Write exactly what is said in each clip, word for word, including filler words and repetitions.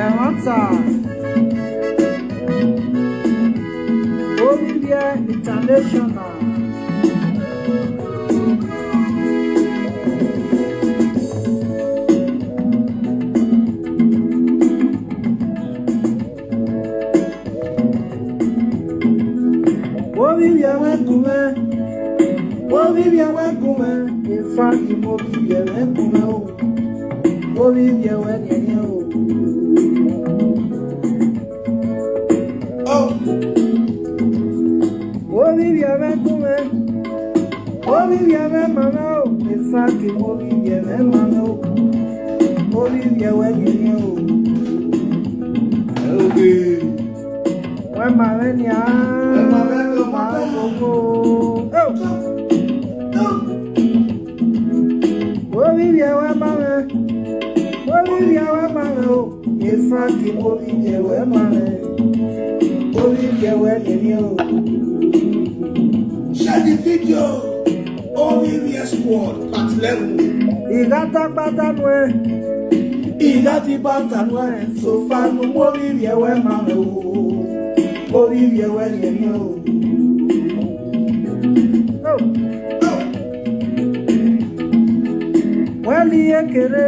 Ẹ̀rántà. Olivia International. Olivia wekume. Olivia wekume. In fact, Olivia wekume o. Olivia wekume o. Oh. Olivia wekume. Olivia wekume o. In fact, Olivia wekume o. Olivia wekume o. Okay. Wema wenya. Wema wenya. Obi bia wema me. Obi bia wema me o. Efaki obi bia wema me. Obi bia wenya o. Share the video. Obi bia squad at eleven. Igata gbata nwe. Igati gbata nwe. So far no obi bia wema me o. Obi bia wenya o. Wali ekere,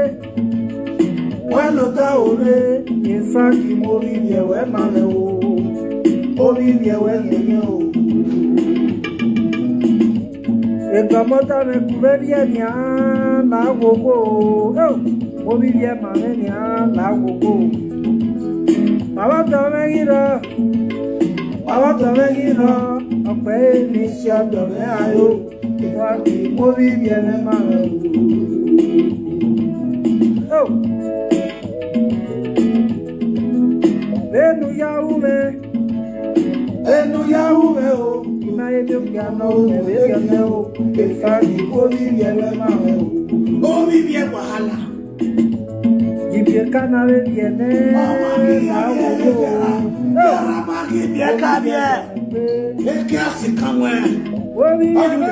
walo ta ore, in fact, mo bi ye we ma le o, mo bi ye we ye o. E ka mo ta me ku be ye ni a na wo wo, mo bi ye ma me ni a na wo wo. Baba ta me gira, baba ta me gira, ape ni si a ta me ayo. Waki mo bi ye me ma me. Oh. Benu ya ume. Benu ya ume o. Ima ye bi ya no ume be ya me o. Efaki mo bi ye me ma me o. O bi ye wahala. Ibie kana we bie ne. Mama mi ya ye ye vera. Vera ma ki bie ka bie. Eke asi kanwe. Obi bie ne.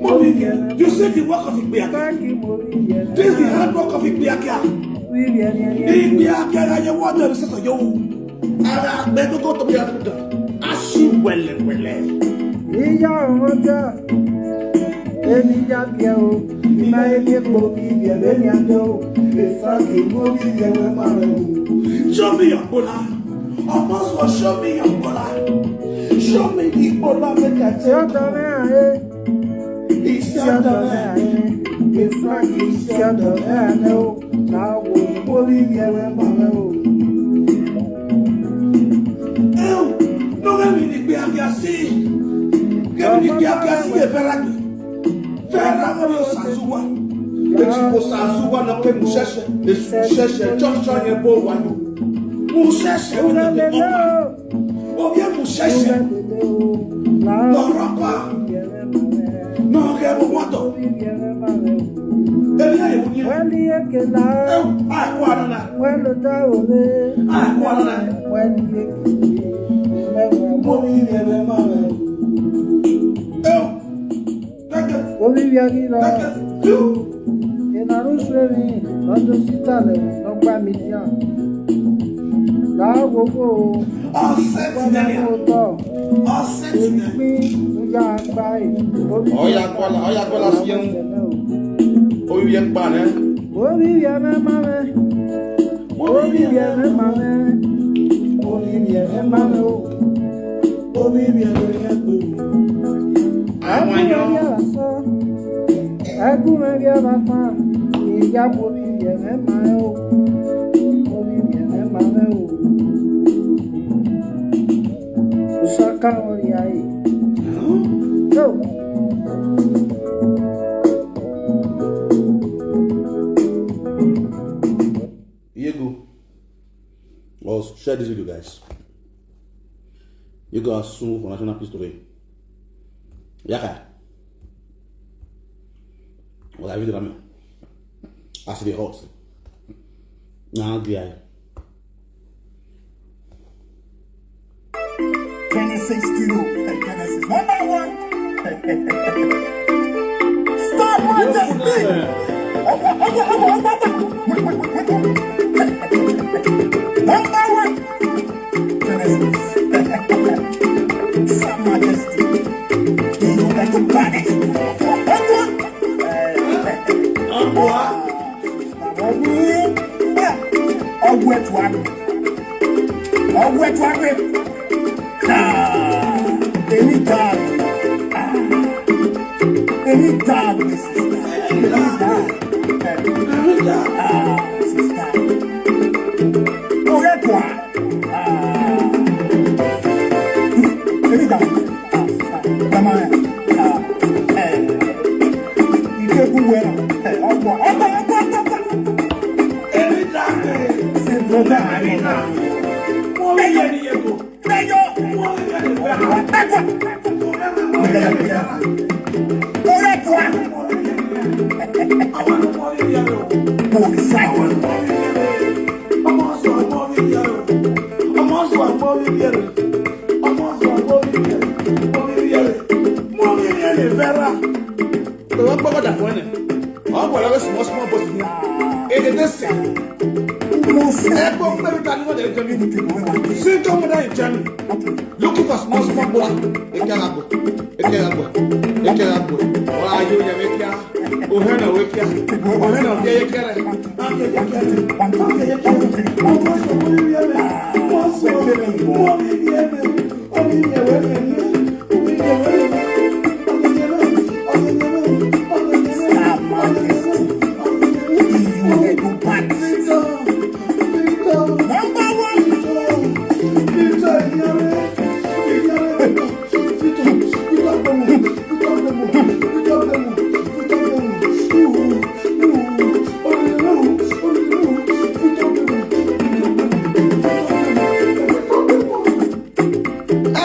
Obi bie. You see the work of Igbiake. This is the hard work of Igbiake. Igbiake na ye water resource yo. Ara gbe to go to be at. Ashi wele wele. Iya omoja. Eni ya bia o. Ima emi ko bi bia be ni ajo. Efaki mo bi bia we ma o. Show me your bola. Almost was show me your bola. Show me the bola make I tell you. Isi ọdọ rẹ ni, Efraki isi ọdọ rẹ ni o, na wo orí mi ẹwẹ mọ rẹ o. Ew, no get me the gbé abia sí, get me the gbé abia sí yẹ fẹ́ràn mi. Fẹ́ràn mi o Sazuwa, ètò ìbò Sazuwa náà pé mo ṣẹ̀ṣẹ̀, èso ṣẹ̀ṣẹ̀, jọ́jọ́ yẹn bó wà lò. Mo ṣẹ̀ṣẹ̀ ó lè lè mọ́ pa. Obie musheshe. Loropa. Noge buwato. Elia yewunie. Ai kwa nana. Ai kwa nana. Mobi yebe mame. Eu. Obi bia gi lọ. Ina ru sue mi, lọ do sita le, lọ gba mi dia. La wo wo. Ọsẹ ti dẹ ni a. Ọsẹ ti dẹ. Pin, nu ya gba e. Obi ọya kọla, ọya kọla si yẹn. Obi yẹn pa nẹ. Obi bia me ma me. Obi bia me ma me. Obi bia me ma me o. Obi bia me ya tu. Àwọn èèyàn. Ẹkún mi bí ọba fún mi, ìyá mo bí yẹn mẹ́ma ẹ o, mo bí yẹn mẹ́ma ẹ o. Osaka orí ayé. Yo. Here you go. Well, share this video, guys. You go assume for national peace today. Yaka. Well, I really ram. As the hot. Now, guy. Genesis Studio, Genesis number one. Star Majesty. Ọgwụ etu agwụ. Ọgwụ etu agwụ. Ah, any dog. Ah, any dog, sister. Any dog. Ah, sister. Ọgwụ etu a. Ah. Any dog. Ah, sister. Come on. Ah, eh. Ike buwe. Eh, ọgwụ. Ọgwụ, ọgwụ, ọgwụ, ọgwụ. Any dog. Say, brother, I don't know. Hey, yo. Ọ gwara gị small, small boat ya. Ị dị sị. Ebe o kpere ka ndị mmadụ ejebe. Si nke mmadụ anyị jemi. Looking for small, small boat. Ị ka ga-abụ. Ị ka ga-abụ. Ị ka ga-abụ. Ọ ayụ ya, ị ka. Ohe na, ị ka. Ohe na, ị ka, ị ka.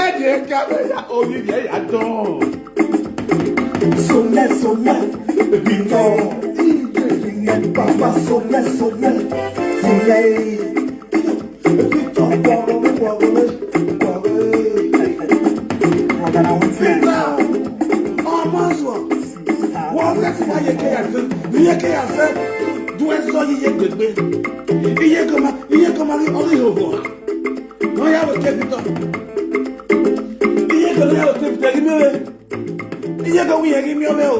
Ẹ jẹ́ ká bẹ̀rẹ̀ orí rẹ̀ yá dán. Sọlẹ̀, sọlẹ̀, bìtọ̀, bàbá sọlẹ̀, sọlẹ̀, sọlẹ̀. Bìtọ̀, bọ̀rọ̀ mi, bọ̀rọ̀ mi, bọ̀rọ̀ mi. Bìtọ̀, ọmọ sọ, wọ́n fẹ́ ti wá yẹ kẹ́yà fẹ́, yẹ kẹ́yà fẹ́, dùn ẹ́ sọ yíyẹ gbẹgbẹ́. Iye kan ma, iye kan ma rí ọdún yòówó. Wọ́n yà wò kẹ́fì tán. Iye kan yà wò kẹ́fì tán, yìí mi ò rẹ̀. Iye kan wúyẹ̀, yìí mi ò rẹ̀ o.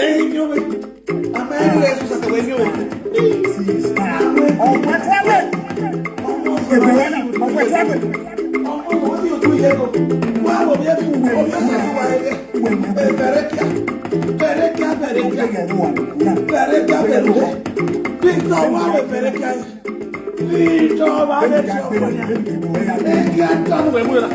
Ẹyin mi ò rẹ̀. Àmọ́ ẹni rẹ̀ sọ sàkàwé mi ò rẹ̀. Ọ̀pọ̀ tí wọ́n lè. Ọmọ ọ̀pọ̀ tí wọ́n lè. Ọmọ ọ̀pọ̀ tí yóò tó iye kan. Wọ́n á wọ̀ bí ẹ fún wọn, bí ẹ sọ fún wa ẹ bẹ́ẹ̀. Ẹ bẹ̀rẹ̀ kíá. Bẹ̀rẹ̀ kíá, bẹ̀rẹ̀ kíá. Bẹ̀rẹ̀ kíá, bẹ̀rẹ̀ kíá. Victor, wọ́n á wọ̀ bẹ̀rẹ̀ kíá. Victor, wọ́n á wọ̀ bẹ̀rẹ̀ kíá. Ẹ kí á tọ́ àwọn ẹ̀mú yẹn la.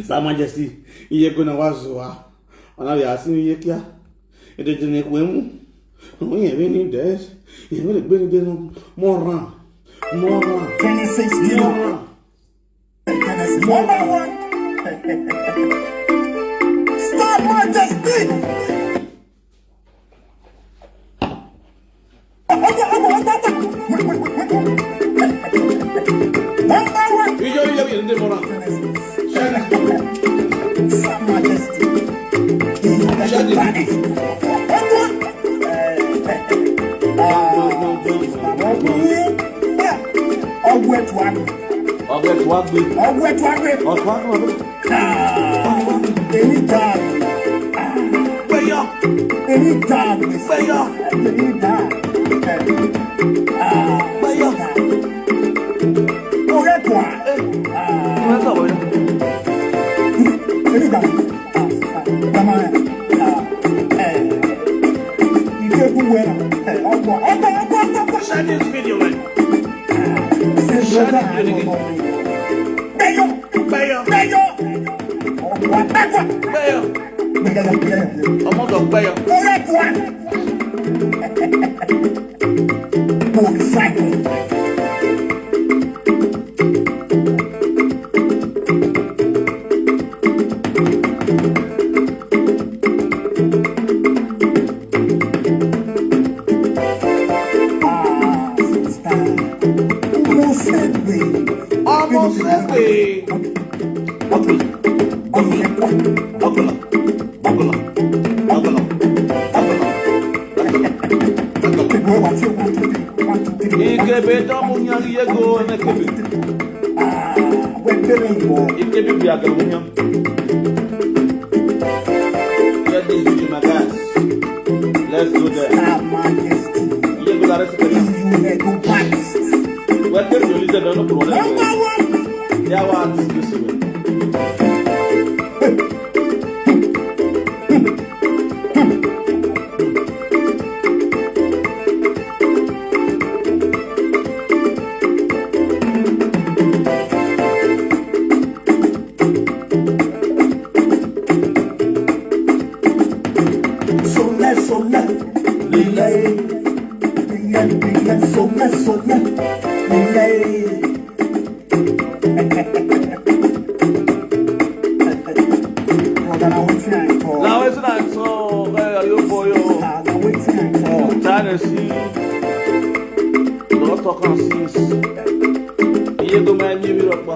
Sa Majesty, iye ko na wa zo wa. Ona ya si iye kia. Ede jene kwemu. No ye be ni des. Ye be be ni des. Moran. Moran. Genesis, you know. Moran. Number one. Star Majesty. Number one. Iyo, iyo, iyo, ndị mụrụ. Star Majesty. Shut it. Ọgwụ etu agwụ. Ọgwụ etu agwụ. Ọgwụ etu agwụ. Ọtụ agwụ. Ah, any dog. Ah. Gbẹ̀yọ̀. Any dog. Gbẹ̀yọ̀. Any dog. Ah. Gbẹ̀yọ̀. Ọgwụ etu a. Ah. Ọgwụ etu a. Any dog. Share this video, man. Share this video. Gbẹ̀yọ̀. Gbẹ̀yọ̀. Gbẹ̀yọ̀. Ọmọ tó gbẹ̀yọ̀. Ọmọ sẹ́gbẹ̀ẹ́. Ọgọlọ. Ọgọlọ. Ọgọlọ. Ọgọlọ. Ọgọlọ. Ọgọlọ. One, two, three. One, two, three. Ikebe don move yan ye go and Ikebe. Ikebe be a go move yan. Get this video, my guys. Let's go there. Ye go la rest. Where can you listen? No problem. Yeah, what? Sole, sole, lele, lele, lele, sole, sole, lele. Brother, na wetin I talk? Na wetin I talk? Hey, are you boy? Ah, na wetin I talk? Tennessee. Don't talk and since. Iye to my new rock.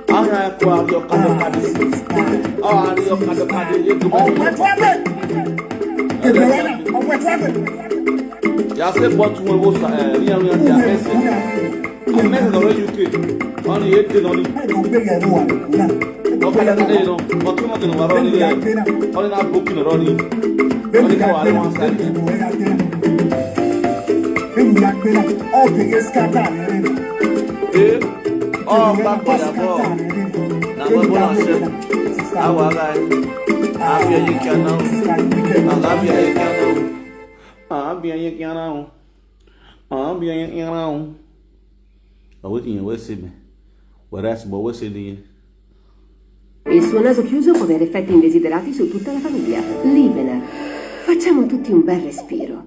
Aha, kwa yo kado kado. Ah, yo kado kado. Ye to my. Ya se bot won wo sa, eh, ni awon ti a message. A message lori U K. Oni e te lori. Okada te no. But no te no wa lori. Oni na book no lori. Oni ko wa lori one side. Eh? Oh, back by your ball. Na we ball and chef. Awa guy. Abi aye kiana o. Abi aye kiana o. Abi aye kiana o. Abi aye kiana o. Awe kiyen we se me. Whereas bo we se ni. Il suo naso chiuso può avere effetti indesiderati su tutta la famiglia. Libener. Facciamo tutti un bel respiro.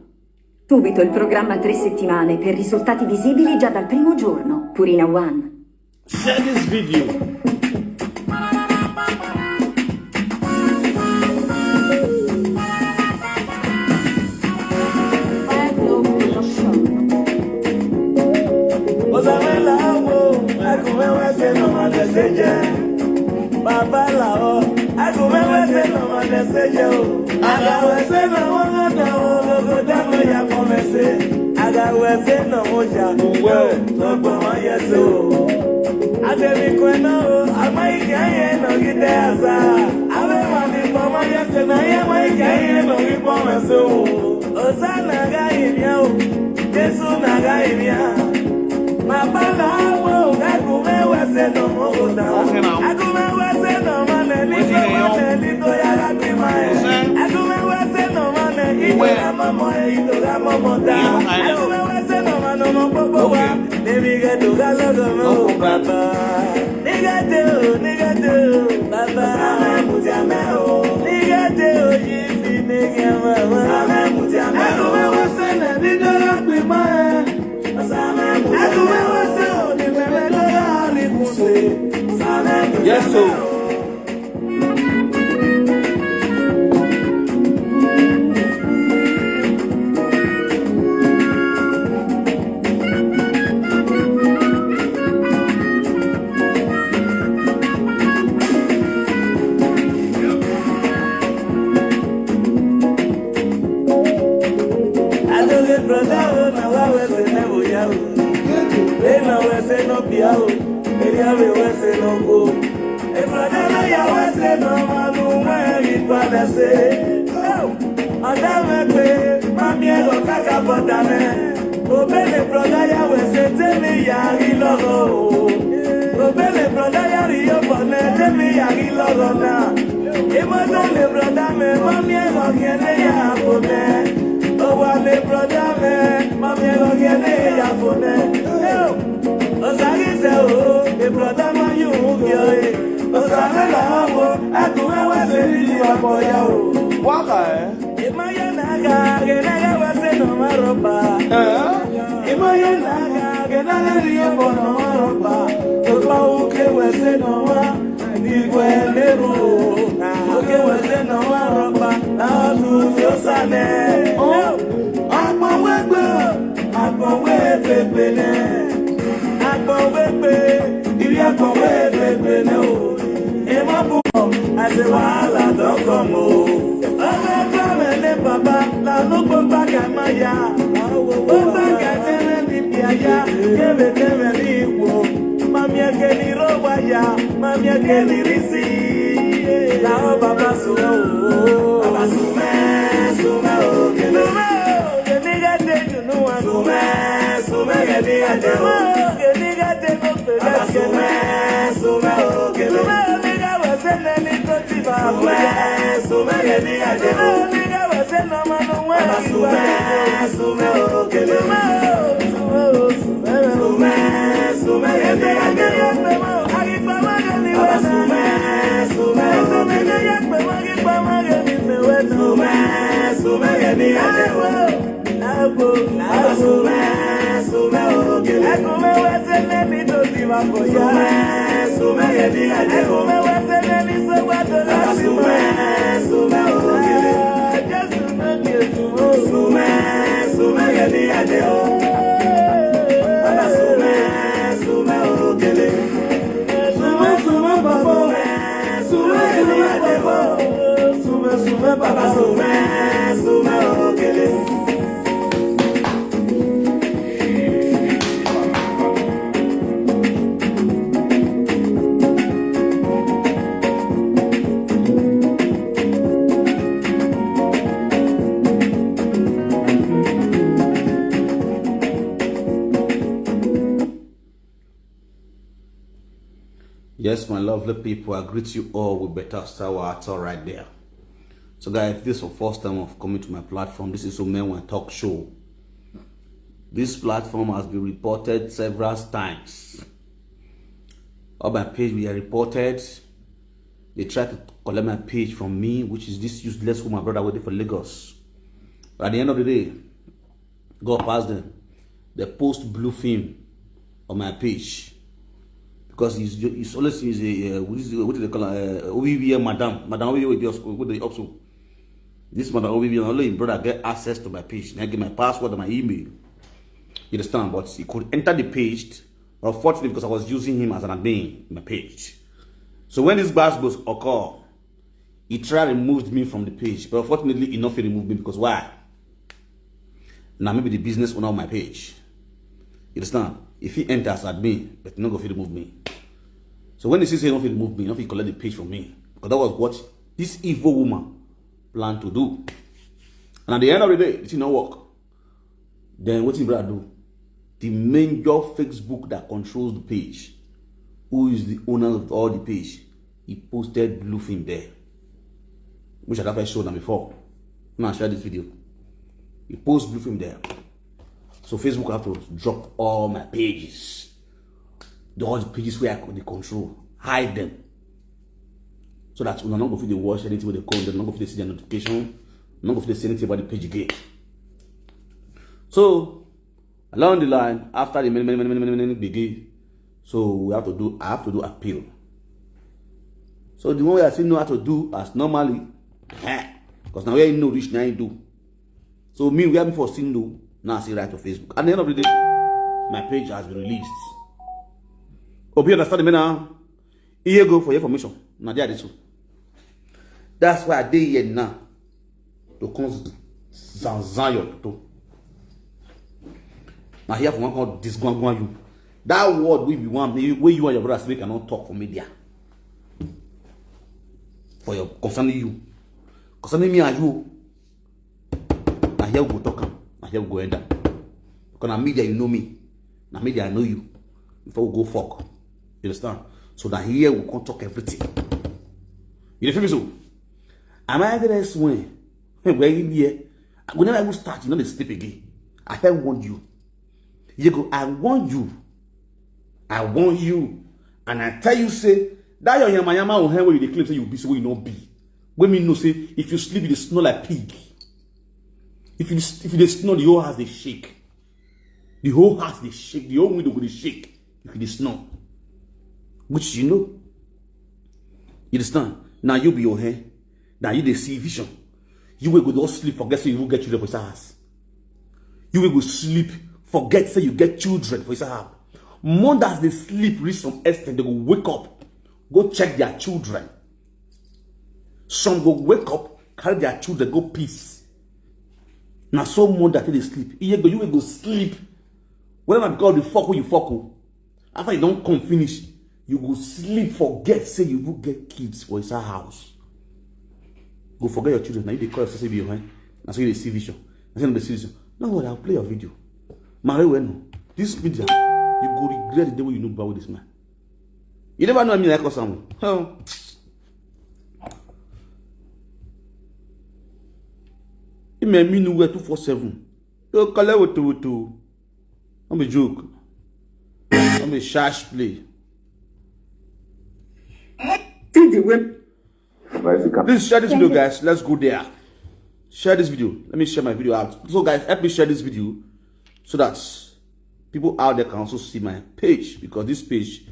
Subito il programma Tre settimane per risultati visibili già dal primo giorno. Purina One. Share this video. Ozamela wo, ekume wese no mane seje. Baba la o, ekume wese no mane seje o. Aga wese no wana da o, logo da mo ya komese. Aga wese no moja. Uwe. Logo mo yeso. Ademi kwena o, amaike aye no gide asa. Awe wa mi pomo yese na ye amaike aye no gi pomo so. Osana ga imia o, Jesu na ga imia. Ma bala wo, ga kume wese no mo gota. Akume wese no ma ne ni ko ma ne ni ko ya ga ki ma e. Akume wese no ma ne ni ko ya mo mo e, ni ko ya mo mo ta. Akume wese no ma no mo popo wa. Baby, get to Gaza, go, go, papa. Nigga, do, nigga, do, papa. Nigga, do, you see, nigga, mama. Yes, sir. Adobe brother, oh, na wa we se ne bo ya o. They na we se no be ya o. Area we we se no go. E brother na ya we se no ma no we mi pa na se. Oh, ada we pe, ma mi e go kaka bota me. Obele brother ya we se te mi ya ri logo. Obele brother ya ri yo bone te mi ya ri logo na. Imagine brother me, ma mi e go kene ya bone. Owa le brother me, ma mi e go kene ya bone. Oh. Osari se o, e brother ma yu yo e. Osari la wo, aku e wa se ni wa boya o. Waka, eh? Imaye na ga, ge na ga wa se no ma ropa. Eh? Imaye na ga, ge na ga ri e bo no ma ropa. To pa u ke we se no ma. Igwe meru, oke wese no waropa, na otu ti osane. Oh, akpọ wegbe, akpọ wegbe ne. Akpọ wegbe, iri akpọ wegbe ne o. Ema bu, Say wahala don come o. Ogo gọọmenti papa, na no go back and maya. Go back and tell me the yaya, give it tell me the equal. Mami akeni rowa ya, mami akeni risi. Na o baba sume o. Baba sume, sume o, kele. Sume o, kele ga de junu wa. Sume, sume, kele ga de o. Sume o, kele ga de o. Baba sume, sume o, kele. Sume o, kele ga wa se na ni to ti ba. Sume, sume, kele ga de o. Sume o, kele ga wa se na ma no wa. Baba sume, sume o, kele. Sume o, sume o, sume o. Sume, sume, kele ga de o. Baba sume, sume o, kele. Sume, sume, kele ga de o. Yes, my lovely people, I greet you all with better sour at all right there. So, guys, if this is your first time of coming to my platform, this is Omenwa Talk Show. This platform has been reported several times. All my page we are reported. They try to collect my page from me, which is this useless woman brother waiting for Lagos. But at the end of the day, God pass them. They post blue film on my page because he's, he's always is a uh, what, is, what do they call her? Uh, O B B M madam, madam O B B M with the hospital, with the hospital. This madam O B B M, only him brother get access to my page. And I give my password and my email. You understand? But he could enter the page. Unfortunately, because I was using him as an admin in my page. So when this bus was occur, he tried removed me from the page. But unfortunately, he not fit remove me because why? Now maybe the business owner on my page. You understand? If he enters admin, but no go fit remove me. So when he says he not fit remove me, he not fit collect the page from me. Because that was what this evil woman planned to do. And at the end of the day, it did not work. Then what did brother do? The major Facebook that controls the page, who is the owner of all the page, he posted blue film there. Which I have shown them before. Now I share this video. He posts blue film there. So Facebook have to drop all my pages. The all the pages where I could control, hide them. So that una no go fit dey watch anything wey dey come, dem no go fit dey see their notification, no go fit dey see anything about the page again. So along the line, after the many, many, many, many, many begin, so we have to do, I have to do appeal. So the one way I still know how to do as normally, because now where you know reach now you do. So me, where me for still know, now I see right to Facebook. At the end of the day, my page has been released. Hope you understand me now. Here go for your information. Now there this one. That's why I dey here now. To come zanzan your toto. Now here for one call disgwangwan you. That word will be one way you and your brother speak and not talk for media. For your concerning you. Concerning me and you. Na here we go talk am, na here we go end am. Because na media you know me, na media I know you. Before we go fuck, you understand? So na here we come talk everything. You dey feel me so? Am I the next one? Where you here? I go never even start, you no dey sleep again. I fit warn you. You go, I warn you. I warn you. And I tell you, say, that your yama yama on hand where you dey claim say you be so you no be. When me know say if you sleep, you dey snore like pig. If you if you dey snore, the whole house dey shake. The whole house dey shake. The whole window go dey shake. If you dey snore, which you know, you understand? Now you be your hand. Now you dey see vision. You will go just sleep, forget say you will get children for inside house. You will go sleep, forget say you get children for inside house. Mothers dey sleep reach some extent, they go wake up, go check their children. Some go wake up, carry their children, go piss. Na so mother take dey sleep. Iye go, you go sleep. Whether na because of the fuck wey you fuck o. After you don come finish, you go sleep, forget say you even get kids for inside house. Go forget your children. Na you dey call yourself say you be your hand. Na so you dey see vision. Na so you dey see vision. No worry, I'll play your video. Marry well no. This media, you go regret the day wey you no bow this man. You never know me like Osamu. Huh? Ime mi nu we two four seven. Yo, kale woto woto. No be joke. No be shash play. See the way. Please share this video, guys. Let's go there. Share this video. Let me share my video out. So, guys, help me share this video so that people out there can also see my page, because this page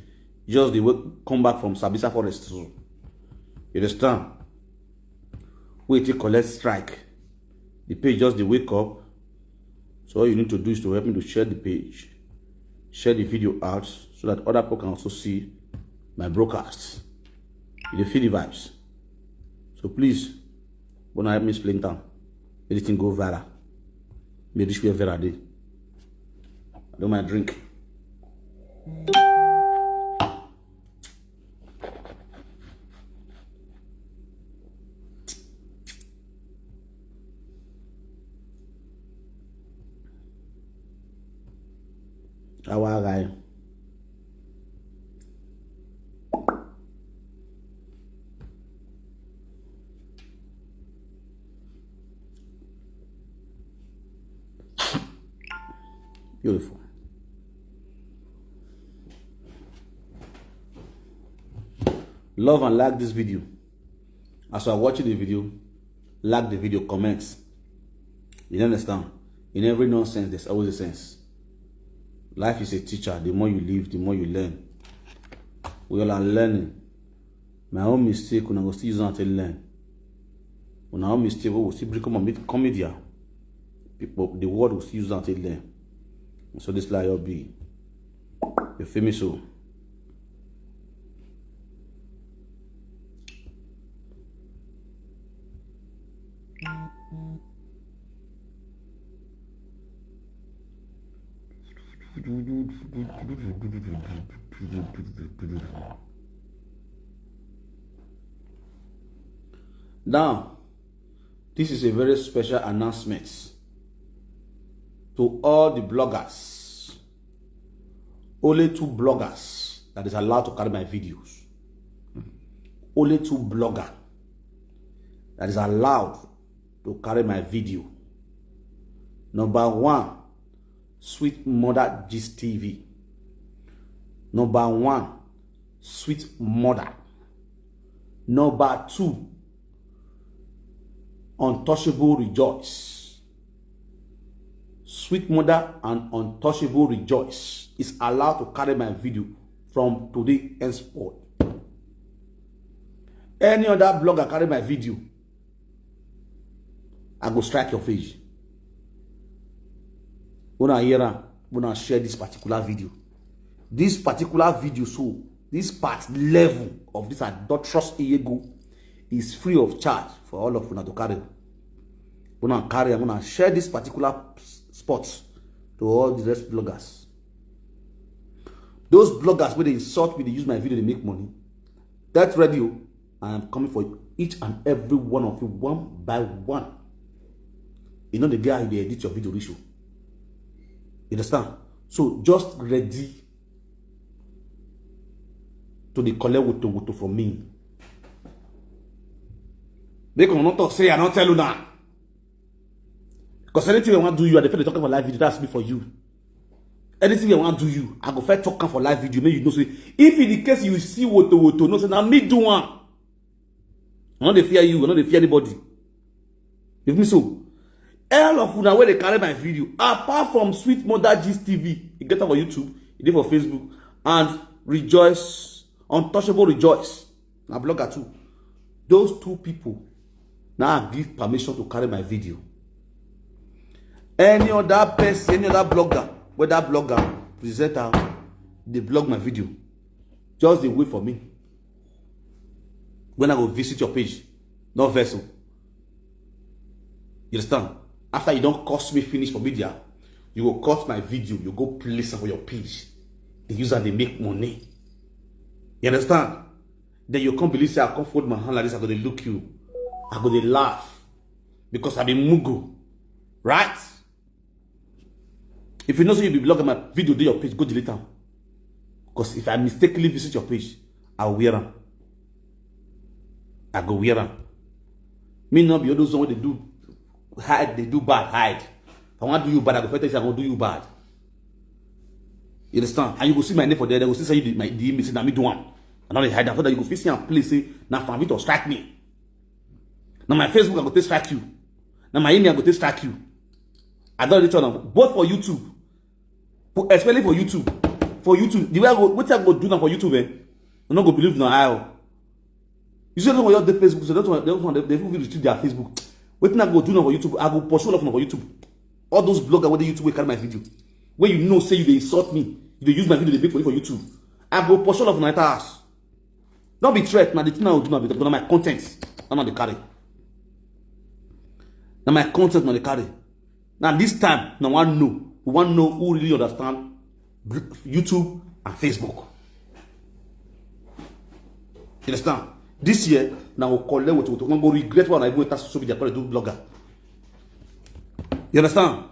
just dey wake, come back from Sambisa Forest. So, you understand? Wait till collect strike. The page just dey wake up. So all you need to do is to help me to share the page, share the video out so that other people can also see my broadcast. You dey feel the vibes. So please, wanna help me explain time. Anything go viral. May this where viral dey. I don't mind drink. Our guy. Beautiful. Love and like this video. As you are watching the video, like the video, comments. You understand? In every nonsense, there's always a sense. Life is a teacher. The more you live, the more you learn. We all are learning. My own mistake, una go still use am take learn. Una own mistake, we go still bring come meet come media. People, the world will still use am take learn. So this life be. You feel me so? Now, this is a very special announcement to all the bloggers. Only two bloggers that is allowed to carry my videos. Only two blogger that is allowed to carry my video. Number one, Sweet Mother Gist T V. Number one, Sweet Mother. Number two, Untouchable Rejoice. Sweet Mother and Untouchable Rejoice is allowed to carry my video from today henceforth. Any other blogger carry my video, I go strike your page. Una hear am, una share this particular video. This particular video, so this part eleven of this adulterous Iyego is free of charge for all of una to carry. Una carry am, una share this particular s- spot to all the rest bloggers. Those bloggers wey dey insult me, dey use my video, dey make money. Get ready o. I am coming for each and every one of you, one by one. You know the guy, they edit your video, reach you. You understand? So just ready to dey collect woto woto from me. Make una no talk say I no tell una. Because anything I wan do you, I dey first talk am for live video. That's me for you. Anything I wan do you, I go first talk am for live video. Make you know say if in the case you see woto woto, know say na me do am. I no dey fear you. I no dey fear anybody. You feel me so? All of una wey dey carry my video, apart from Sweet Mother Gist T V, e get am for YouTube, e dey for Facebook, and Rejoice, Untouchable Rejoice, na blogger too. Those two people now give permission to carry my video. Any other person, any other blogger, whether blogger, presenter, they blog my video. Just dey wait for me. When I go visit your page, No vessel. You understand? After you don't curse me finish for media, you go cut my video, you go place am for your page. The user they make money. You understand? Then you come believe say I come fold my hand like this, I go dey look you. I go dey laugh. Because I be mugu. Right? If you know say you be blogger, my video dey your page, go delete am. Because if I mistakenly visit your page, I wear am. I go wear am. Me not be all those one wey dey do hide, dey do bad, hide. If I want do you bad, I go first tell you say I go do you bad. You understand? And you go see my name for there, they go see say you did my the image, say na me do am. I no dey hide am, so that you go fit see am play say na Frank Victor strike me. Na my Facebook I go take strike you. Na my email I go take strike you. I don dey turn am both for YouTube, for, especially for YouTube. For YouTube, the way I go, wetin I go do now for YouTube, eh? I no go believe na I o. You see, don't want the Facebook, so don't want, don't want they, they will restrict their Facebook. Wetin I go do now for YouTube? I go pursue all of them for YouTube. All those bloggers wey dey YouTube wey carry my video, wey you know say you dey insult me, you dey use my video dey make money for YouTube. I go pursue all of them enter house. No be threat, na the thing I go do now because na my content, na dey carry. Na my content, na dey carry. Now this time, na wan know, we wan know who really understand YouTube and Facebook. You understand? This year, now we collect what we go regret what I even enter social media, call it do blogger. You understand?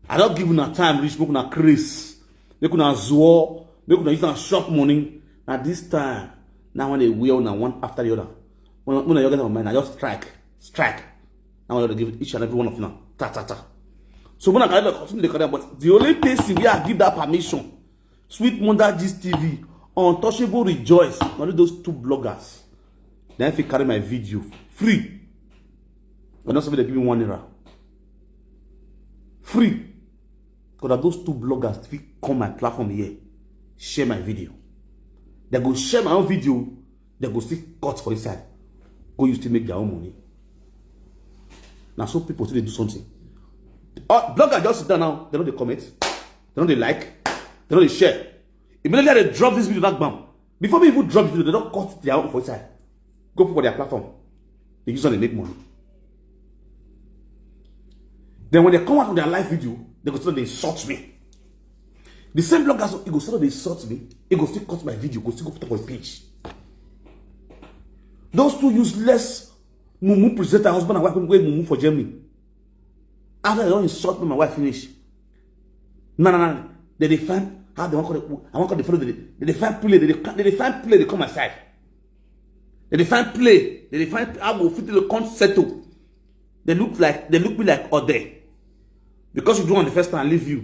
I don't give una time reach, make una craze, make una zuo, make una use and shop money. Now this time, now when they wear una one after the other, when when you get on mind, I just strike, strike. Now I give each and every one of you now, ta ta ta. So when I can continue the career, but the only person we I give that permission, Sweet Mother Gist T V, Untouchable Rejoice, only those two bloggers. Then if you carry my video free, I don't say they give me one naira. Free. Because those two bloggers fit come my platform here, share my video. They go share my own video, they go still cut for inside. Go use to make their own money. Now so people still dey do something. Uh, blogger just sit down now, they no dey comment, they no dey like, they no dey share. Immediately they drop this video, that bam. Before me even drop the video, they don't cut their own for inside. Go put for their platform. They use how they make money. Then when they come out with their live video, they go still dey insult me. The same bloggers, it go still dey insult me. It go still cut my video, go still go put up on page. Those two useless mumu presenter, husband and wife, wey mumu for Germany. After they don't insult me, my wife finish. No, no, no. They dey find how they want to. I want to follow. They dey find play. They dey they dey find play. They come my side. They dey find play. They dey find how go fit to come settle. They look like they look me like other. Because you do on the first time, I leave you.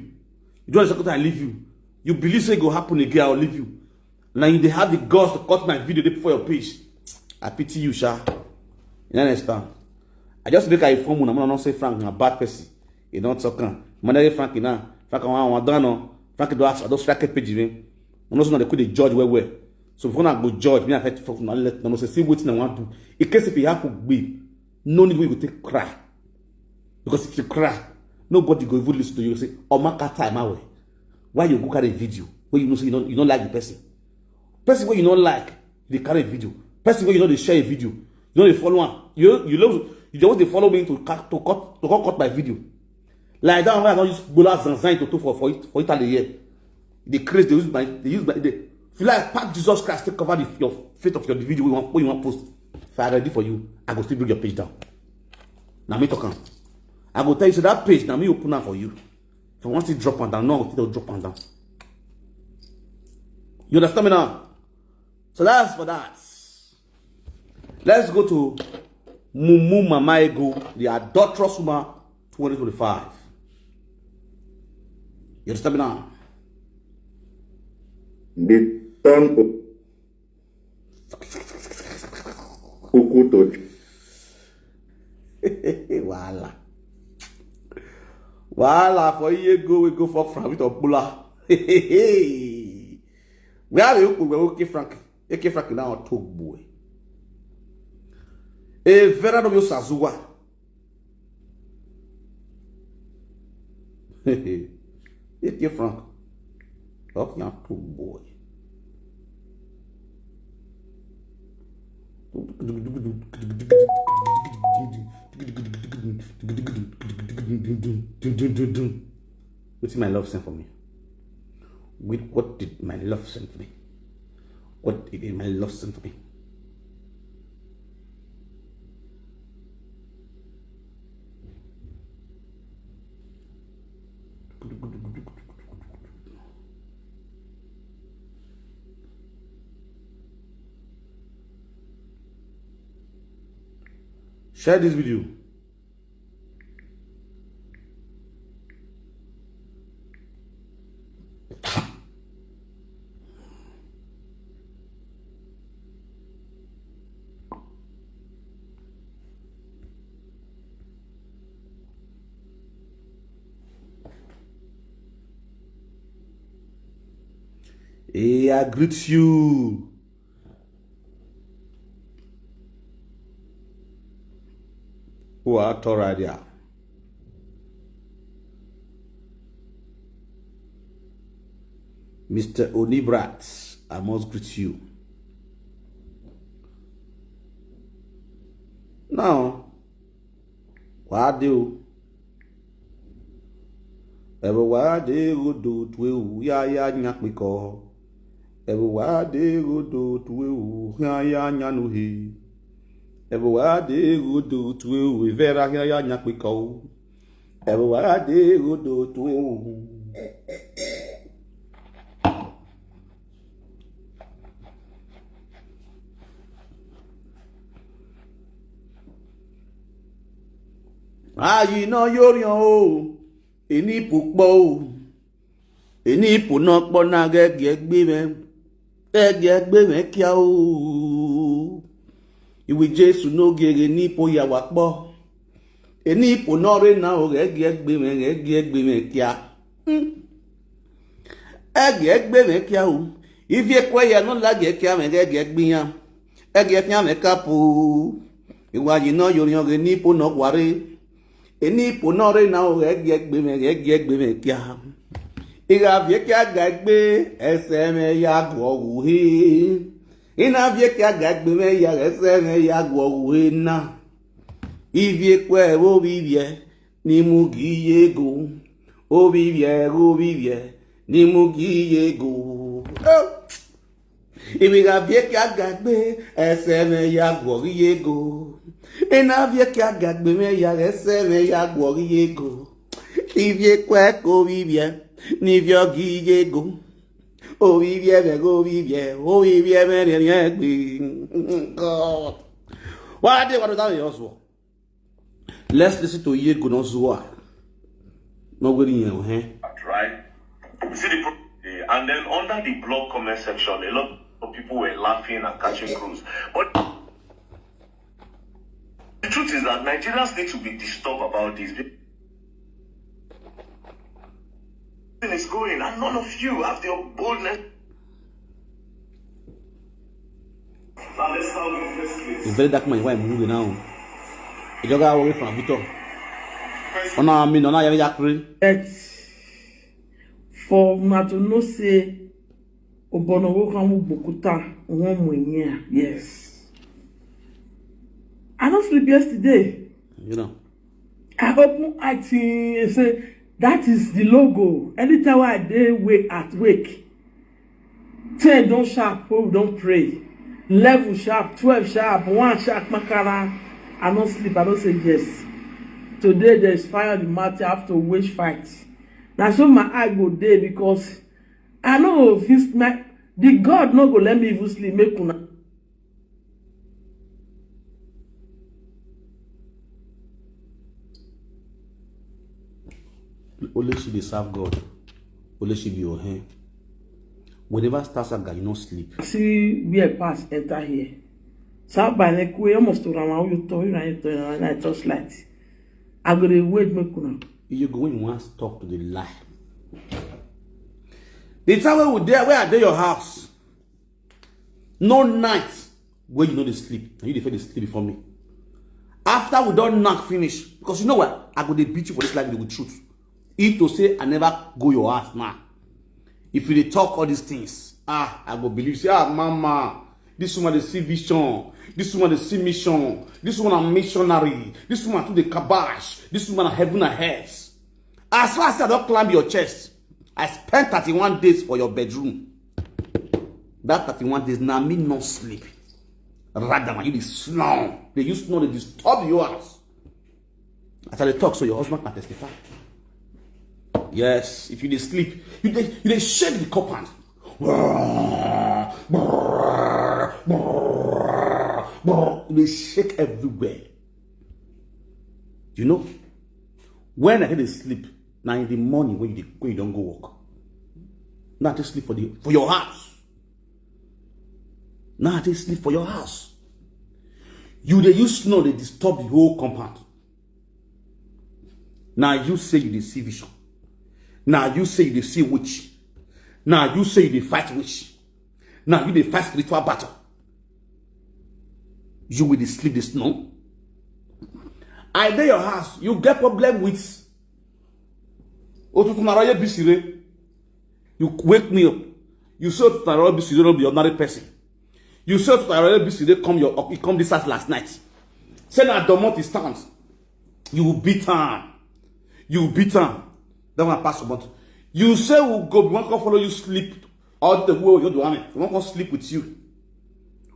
You do on the second time, I leave you. You believe say it go happen again, I'll leave you. Now you dey have the guts to cut my video dey before your page. I pity you, sha. You no understand? I just make I inform una, una no say Frank na bad person. You don talk am. Manager Frank now. Frank wan wan don no. Frank don ask, I don strike page me. Una no say una dey quick dey judge well well. So before una go judge, me I fit talk una let una know say see wetin I wan do. In case if e happen, gbe, no need wey you go take cry. Because if you cry, nobody go even listen to you. Say, "Omaka time away." Why you go carry video wey you know say you no you no like the person? Person wey you no like, you dey carry video. Person wey you no dey share a video, you no dey follow am. You you love you just dey follow me to cut to cut to cut cut my video. Like that one wey I don use gbola zanzan to for for It- for Italy here. The craze they use my they use my they feel like pack Jesus Christ take cover the, your faith of your video wey you wan wey you wan post. If I ready for you, I go still bring your page down. Na me talk am. I go tell you say that page na me open am for you. If I want to drop am down, no, I go still drop am down. You understand me now? So that's for that. Let's go to Mumu Mama Ego, the adulterous woman, twenty twenty-five. You understand me now? The time of Kuku to Wahala. Wahala for Iyego wey go for Frank with Okpula. Where are you? Where okay Frank? Eke Frank now talk boy. E vera no meu Sazuwa. Eke Frank. Talk now talk boy. Wetin my love send for me? With what did my love send for me? What did my love send for me? Share this video. Hey, I greet you. Who are Toradia? Mister Onibrat, I must greet you. Now, what do? Ebe wa de godo tuwe u ya ya nyakpiko. Ebe wa de godo tuwe u ya ya nyanuhi. Ebe wa de godo tuwe u vera ya ya nyakpiko. Ebe wa de godo tuwe u. Ayi no yorion o. Eni pukpo o. Eni ipo no kpo na gege gbe me. Gege gbe me kia o. Iwe Jesu no gege ni ipo ya wa kpo. Eni ipo no re na o gege gbe me, gege gbe me kia. Hmm. Gege gbe me kia o. Ivie kwe ya no la gege kia me gege gbe ya. Gege kia me kapu. Iwa yi no yorion ge ni ipo no ware. Eni ipo no re na o gege gbe me, gege gbe me kia. Iga vie kia ga gbe, ese me ya gwo wu he. Ina vie kia ga gbe me ya, ese me ya gwo wu he na. Ivie kwe wo vivie, ni mu gi yego. O vivie, o vivie, ni mu gi yego. Oh. Ibi ga vie kia ga gbe, ese me ya gwo gi yego. Ina vie kia ga gbe me ya, ese me ya gwo gi yego. Ivie kwe ko vivie, ni vio gi yego. O vivie me go vivie, o vivie me re re gbe. God. What they want to tell you also? Let's listen to Yego no Zua. No go in your hand. Right? You see the pro- eh, and then under the blog comment section, a lot of people were laughing and catching cruise. But the truth is that Nigerians need to be disturbed about this. Thing is going, and none of you have the boldness. A very dark man, why moving now? You just got away from Victor. Ona mi no na ya ya kri. But for una to know say Obono wo kan mu bokuta won mu yin. Yes. I no sleep yesterday. You know. I open eye till I say that is the logo. Anytime I dey wake at wake, ten don sharp, we don pray. Eleven sharp, twelve sharp, one sharp, makara. I no sleep, I no say yes. Today there is fire on the mountain, I have to wage fight. Na so my eye go dey because I no go fit my the God no go let me even sleep make una. Only she dey serve God. Only she be your hand. Whenever stars are, you no sleep. See where pass enter here. South by Lekwe almost to Rama you told you na you told na torch light. I go dey wait make una. You go when you want stop to the lie. The time when we there, where I dey your house, no night where you no dey sleep. And you dey fail dey sleep before me. After we don knack finish, because you know what? I go dey beat you for this life with truth. If to say I never go your house now, if you dey talk all these things, ah, I go believe say, ah, mama, This woman dey see vision. This woman dey see mission. This woman a missionary. This woman too dey kabash. This woman a heaven and earth. As far as I don climb your chest, I spent thirty-one days for your bedroom. That thirty-one days, na me no sleep. Rather, man, you dey snore. Dey use snore dey disturb your house. As I dey talk, so your husband can testify. Yes, if you dey sleep, you dey you dey shake the compound. You dey shake everywhere. You know, when I dey sleep, na in the morning when you dey when you don go work. Na I take sleep for the for your house. Na I take sleep for your house. You dey use snore dey disturb the whole compound. Na you say you dey see vision. Na you say you dey see witch. Na you say you dey fight witch. Na you dey fight spiritual battle. You wey dey sleep dey snore. I dey your house, you get problem with otutu na roye bisire. You wake me up. You say otutu na roye bisire no be ordinary person. You say otutu na roye bisire come your e come this house last night. Say na domot e stand. You beat am. You beat am. That one pass comot. You say we go we wan come follow you sleep. All the way you do am. We wan come sleep with you.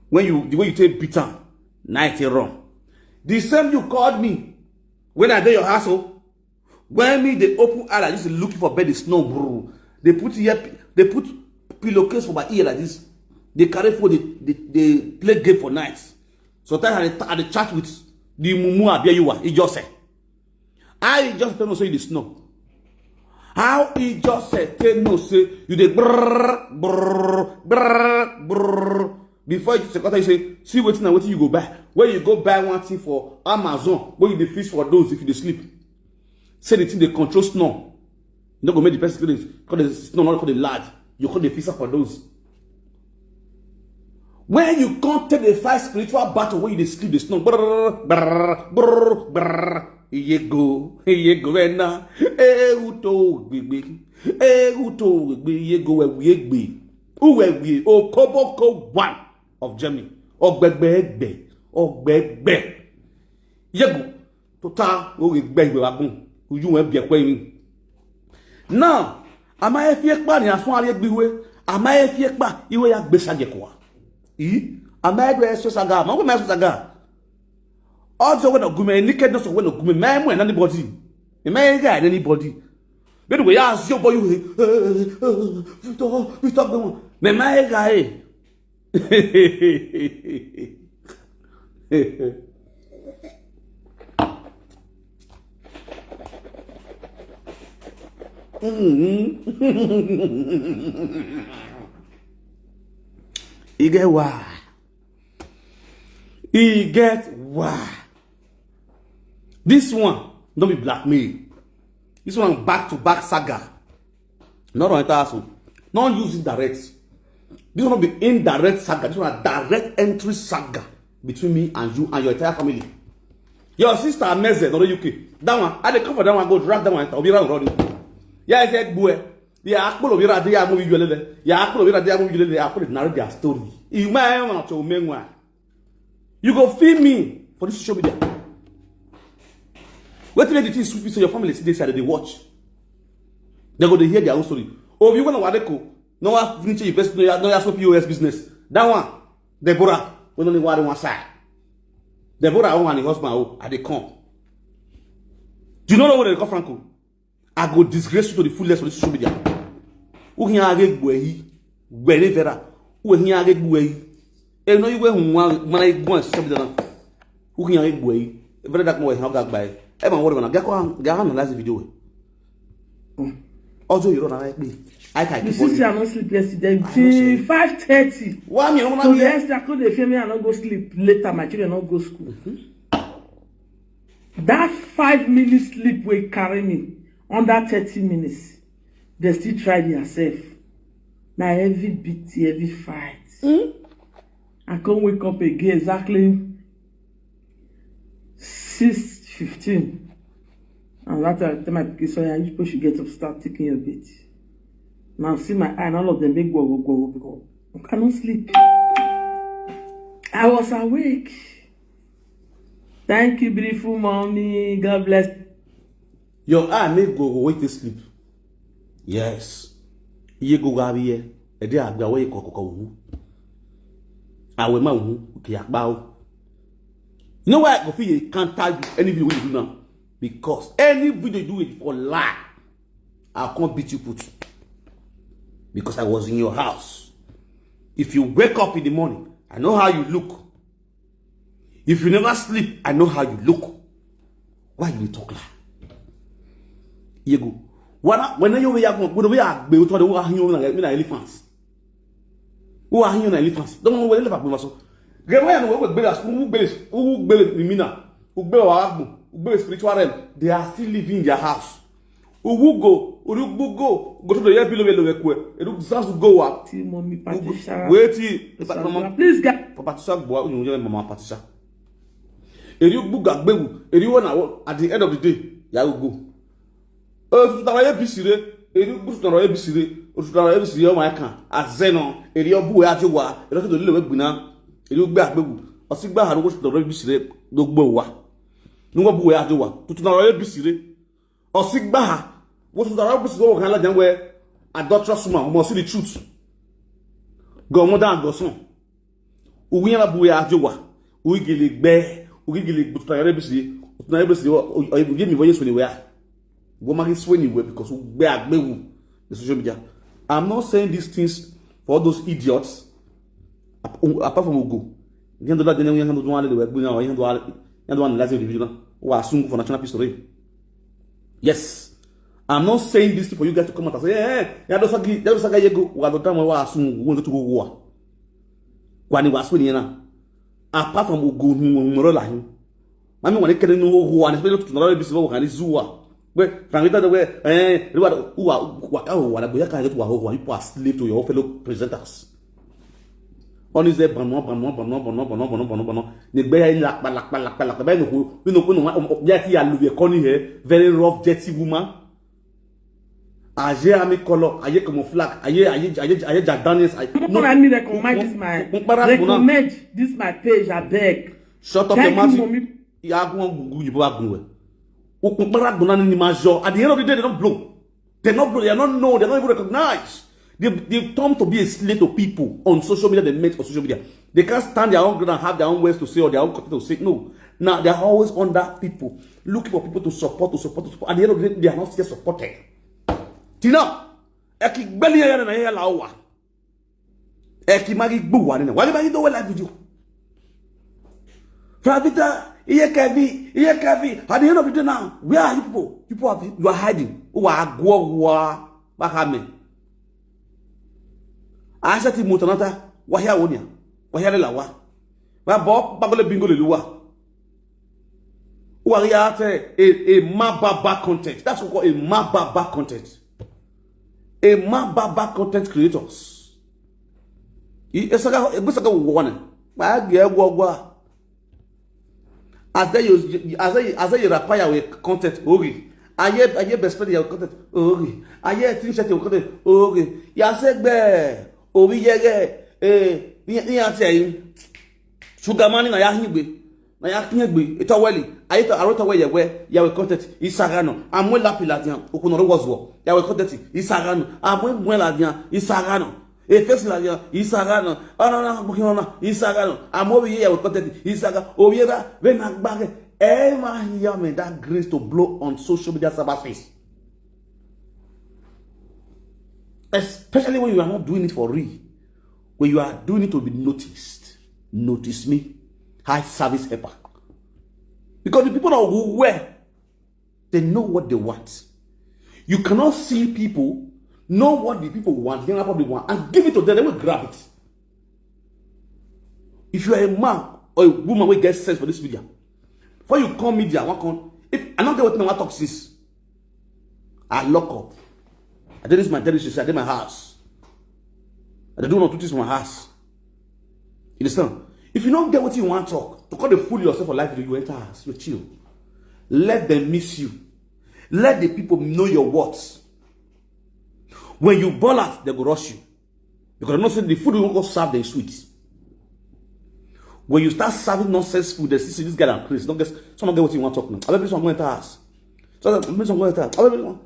When you the way you take beat am, night e run. The same you called me when I dey your house o. When me dey open eye like this, looking for bed, dey snore, bro. Dey put ear, dey put pillowcase for my ear like this. Dey carry phone, dey dey dey play game for night. Sometimes I dey I dey chat with the mumu abiyayiwa ijose. How ijose take know say you dey snore? How ijose take know say you dey brrr brrr brrr brrr? Before you second you say see wetin na wetin you go buy. When you go buy one thing for Amazon, when you dey fish for those if you dey sleep, say the thing dey control snore. You no go make the person come dey come dey snore, no come dey loud. You come dey fix am for those. When you come take dey fight spiritual battle, when you dey sleep, dey snore, brrr, brrr, brrr, brrr. Iyego, iyego ena, euto gbegbe, euto gbegbe, iyego we we gbe, uwe we okoboko one of Germany, ogbegbe egbe, ogbegbe. Yego, tota oge gbe igbe wagun, uju we bi ekwe yin. Now, ama efi epa ni asun ari egbe iwe, ama efi epa iwe ya gbe saje kwa. I, ama egbe eso saga, ma we ma eso saga. Also when ogume nakedness of when ogume ma mu anybody. E ma ga anybody. But we ya ask your boy you. Victor, Victor gbe won. Me ma ga e. E get why. E get why. This one no be blackmail. This one back to back saga. No run enter house o. No use it direct. This one no be indirect saga. This one na direct entry saga between me and you and your entire family. Your sister Ameze, no U K. That one, I dey come for that one, go drag that one enter. Obi run run. Yeah, I said, boy. Yeah, akpolo obi run. Yeah, move you lele. Yeah, akpolo obi run. Yeah, move you lele. I put it narrate their story. You might want to make one. You go feel me for this social media. Wetin make the thing sweet me so your family still dey side dey watch. They go dey hear their own story. Oh, you wanna wadeko? No one finish university, no ya no ya so P O S business. That one, Deborah, we no dey worry one side. Deborah own and her husband oh, I dey come. Do you know what they call Franco? I go disgrace you to the fullest on this social media. Who can I get gwe? Gwe vera. Who can I get gwe? E no you go hu wa mana igun social media na. Who can I get gwe? Vera da ko ha ga gba e. E ma worry na ga ko ga analyze video we. Ojo you run away me. I can You keep see, say I on. No sleep yesterday I no till sleep. Five thirty. Why me? I don't So wanna the hear. Extra could they fear me, I no go sleep later. My children no go school. That five minutes sleep will carry me under thirty minutes. They still try themselves. Now every beat, every fight. I can't wake up again exactly six fifteen. And that time I tell my pikin, so yeah, you people should get up, start taking your beat. Now see my eye, and all of them they go, go, go, go, go. I cannot sleep. I was awake. Thank you, beautiful mommy. God bless. Your eye may go go wait to sleep. Yes. Ye go gabi ye. E dey agba we ko ko wu. Awe ma wu ki agba o. You know why I go feel can't tell you any video you do now? Because any video you do it for lie, I'll come beat you put. Because I was in your house. If you wake up in the morning, I know how you look. If you never sleep, I know how you look. Why you talk like? You go. When I, when you were young, when we are built, what we are human like elephants. Who are human elephants? Don't know where elephant was so. Get why I know where we us, who bears, who bears the mina, who bear our who bear spiritual realm. They are still living in their house. Ugugo, Urugbugo, go to the year below the kwe. Eru zansu go wa. See, mommy, Patricia. Wait, Sandra, please, guys. Patricia go wa, you know, mama Patricia. Eru buga gbegu, eru one hour at the end of the day, ya go. Otu tara ye bisire, eru busu tara ye bisire, otu tara ye bisire o ma kan. Azeno, eru obu ya ti wa, eru to le we gbina. Eru gbe agbegu. Osigba haru go tara ye bisire, gbogbo wa. Nugo bu ya ti wa. Tutu tara ye bisire. Osigbaha, wo so dara busu go kan la jan we adulterous woman, we must see the truth. Go mo dan go son. Uwi ya bu ya ti wa. Uwi gele gbe, uwi gele gbe tuna yare bisi, tuna yare bisi o, o, o, give me voice when we are. Go ma swear anywhere because we are gbe wu the social media. I'm not saying these things for all those idiots. Ap-, apart from Ugo, you handle that, then you handle one, you handle one, you handle one, you handle one, that's the video now. Wa sungu for national history. Yes. I'm not saying this thing for you guys to come out and say, "Eh, eh, ya dosa gi, ya dosa ga yego, wa do tamo wa asun, wo to go wa." Kwani wa asun yana. Apart from Ugo, moro la hin. Mami wani kene no ho wa, especially to na bisi wa kan zuwa. We, fangita de we, eh, riwa wa wa ka wa, go ya ka wa ho wa, you are slave to your fellow presenters. Oni ze banwa, banwa, banwa, banwa, banwa, banwa, banwa, banwa. Ni gbe ya lakpa, lakpa, lakpa, lakpa. Be no ku, no ku, no ma, ya ti ya lu ye koni he. Very rough, dirty woman. Aye ami color, aye camouflage, aye, aye, aye, aye Jack Daniels. Aye, no, I mean, recommend this my, recommend this my page, I beg. Shut up your mouth. Ya gun gugu yibo agun we. Ukun para gun na ni ma jo. At the end of the day, they don't blow. They're not, they are not known, they're not even recognized. They, they've turned to be a slave to people on social media, they met on social media. They can't stand their own ground and have their own words to say or their own content to say. No. Now they are always under people, looking for people to support, to support, to support. At the end of the day, they are not still supported. Tina, eki gbeli ya na ya la wa. Eki magi gbu wa ni. Wali magi do we live video. Fravita, iye Kevi, iye Kevi. At the end of the day now, where are you people? People have, you are hiding. Who are go wa bahame. Asa ti mutanata, wa ya wonia. Wa ya la wa. Wa bo bagole bingo le luwa. Who are ya te a, a mababa content. That's what we call a mababa content. A mababa content creators. I esaga ebusaga wane. Ba ge gwo gwa. As they use, as they, as they rapaya we content ori. Aye, aye best friend your content ori. Aye tin chat your content ori. Ya se gbe. Obi yege. Eh, ni ni ati ayin. Sugar money na ya hingbe. Na ya kinye gbe. Ito weli. Aye to aro to we ye we. Ya we content. Isaga no. Amwe lapi la dian. Okuno ro wozwo. Ya we content. Isaga no. Amwe mwe la dian. Isaga no. Efesi la dian. Isaga no. Ana na buki na. Isaga no. Amwe bi ya we content. Isaga. Obi da. Ve na gbage. Eh, ma ya me that grace to blow on social media cyberspace. Especially when you are not doing it for real. When you are doing it to be noticed. Notice me. High service helper. Because the people that who were, they know what they want. You cannot see people, know what the people want, then what they want, and give it to them, they will grab it. If you are a man or a woman wey get sense for this media, before you come media, one come, if I no get wetin I wan talk since, I lock up. I dey this my territory, I dey my house. I dey do one or two things for my house. You understand? If you no get wetin you wan talk, to come dey fool yourself for life, you enter house, you chill. Let them miss you. Let the people know your worth. When you ball out, they go rush you. Because they know say the food you go serve them sweet. When you start serving nonsense food, they see this guy and Chris. Don't get some get what you want talk now. I bet this one go enter house. So that this one go enter house. I bet this one,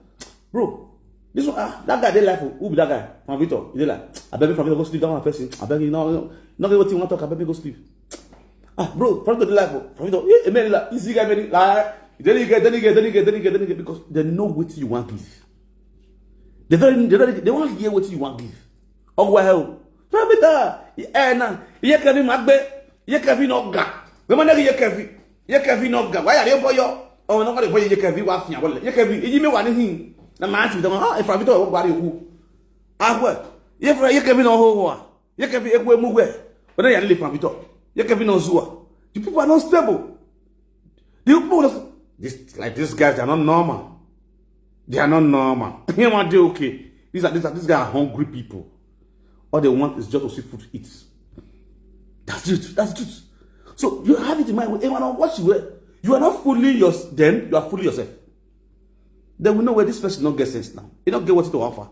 bro. This one, ah, that guy dey life. Who be that guy? From Victor. He dey like, I bet from Victor go sleep that one person. I bet you know, not get what you want talk. I bet me go sleep. Ah, bro, from Victor dey life. From Victor, yeah, man, like, easy guy, man, like, then you get, then you get, then you get, then you get, then you get, because they know what you want give. They very, they very, they want to hear what you want give. Oh well, from Victor, eh na, ye Kevin Magbe, ye Kevin Oga. We man ye Kevin, ye Kevin Oga. Why are you boy? Oh no, what boy ye Kevin wa fian wala. Ye Kevin, yi me wa ni hin. Na man ti dama, ah, from Victor wa ri ku. Ah, what? Ye from ye Kevin o ho ho. Ye Kevin e ku e mu we. But then you live from Victor. Ye Kevin o zuwa. You people are not stable. The people, this, like, these guys, they are not normal. They are not normal. Him and they okay. These are, these are, these guys are hungry people. All they want is just to see food to eat. That's it. That's it. So you have it in mind. When I watch you, eh, you are not fooling yourself. Then you are fooling yourself. Then we know where this person not get sense now. He not get what to offer.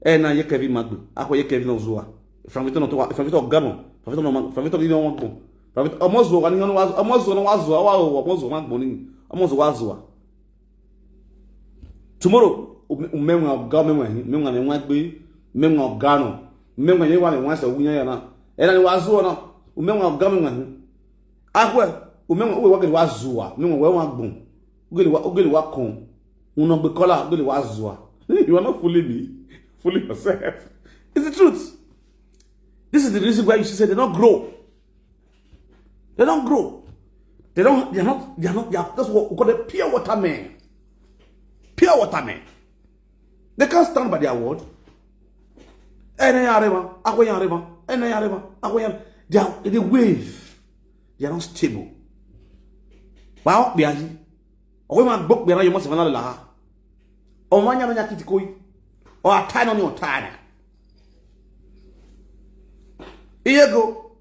Eh, na ye Kevin Magbe. Ako ye Kevin Ozua. From Victor not to, from Victor Gamo. From Victor no, from Victor no want go. From Victor almost go. Almost go. Almost go. Almost go. Almost go. Tomorrow, umenwa ga umenwa umenwa ne wa gbe umenwa ga no umenwa ne wa ne wa sa wunya ya na. Era ne wa zo no umenwa ga umenwa. Akwe umenwa uwe wa gele wa zuwa umenwa we wa gbon. Ugele wa ugele wa kon. Uno gbe kola ugele wa zuwa. You are not fooling me. Fooling yourself. It's the truth. This is the reason why you see say they don't grow. They don't grow. They don't. They are not. They are not. They are, that's what we call the pure water men. Pure water men. They can't stand by their word. Ene ya rema, akwe ya rema, ene ya rema, akwe ya. They are, they wave. They are not stable. Wow, they are. Owe ma gbok be na yo mo se na la. O ma nya na nya kiti koi. O atai no ni o tai na. Iye go.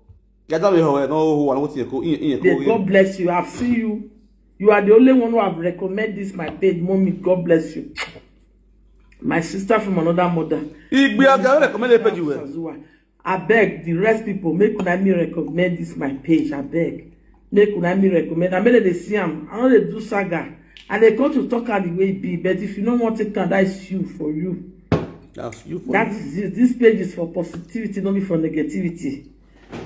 Gada we ho no ho wa no ti ko iye ko. God bless you. I've seen you. You are the only one who have recommended this my page, mommy. God bless you. My sister from another mother. Igbe aga recommend the page you well. Abeg, the rest people, make una me recommend this my page. Abeg, make una me recommend. I made they see am. I know they do saga, and they come to talk am the way it be. But if you don't want to come, that is you for you. That's you for that you. Is it. This page is for positivity, not be for negativity.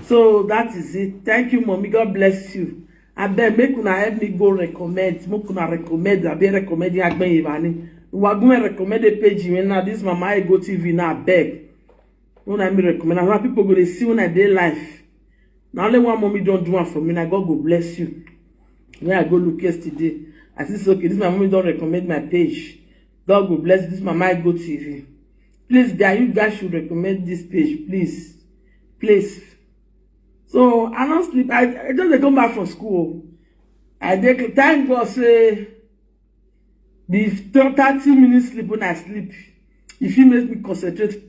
So that is it. Thank you, mommy. God bless you. Abeg, make una help me go recommend. Make una recommend. I be recommend you Agben Ivani. We are going to recommend the page. You know, this Mama Ego T V now. Abeg. When I me recommend, how people go they see when I dey life. Now only one mommy don't do one for me. Now God go bless you. When I go look yesterday, I see say, okay, this my mommy don't recommend my page. God go bless this Mama Ego T V. Please, guys, you guys should recommend this page, please, please. So I don't sleep. I, I just dey come back from school. I dey thank God say the thirty minutes sleep when I sleep, if you make me concentrate.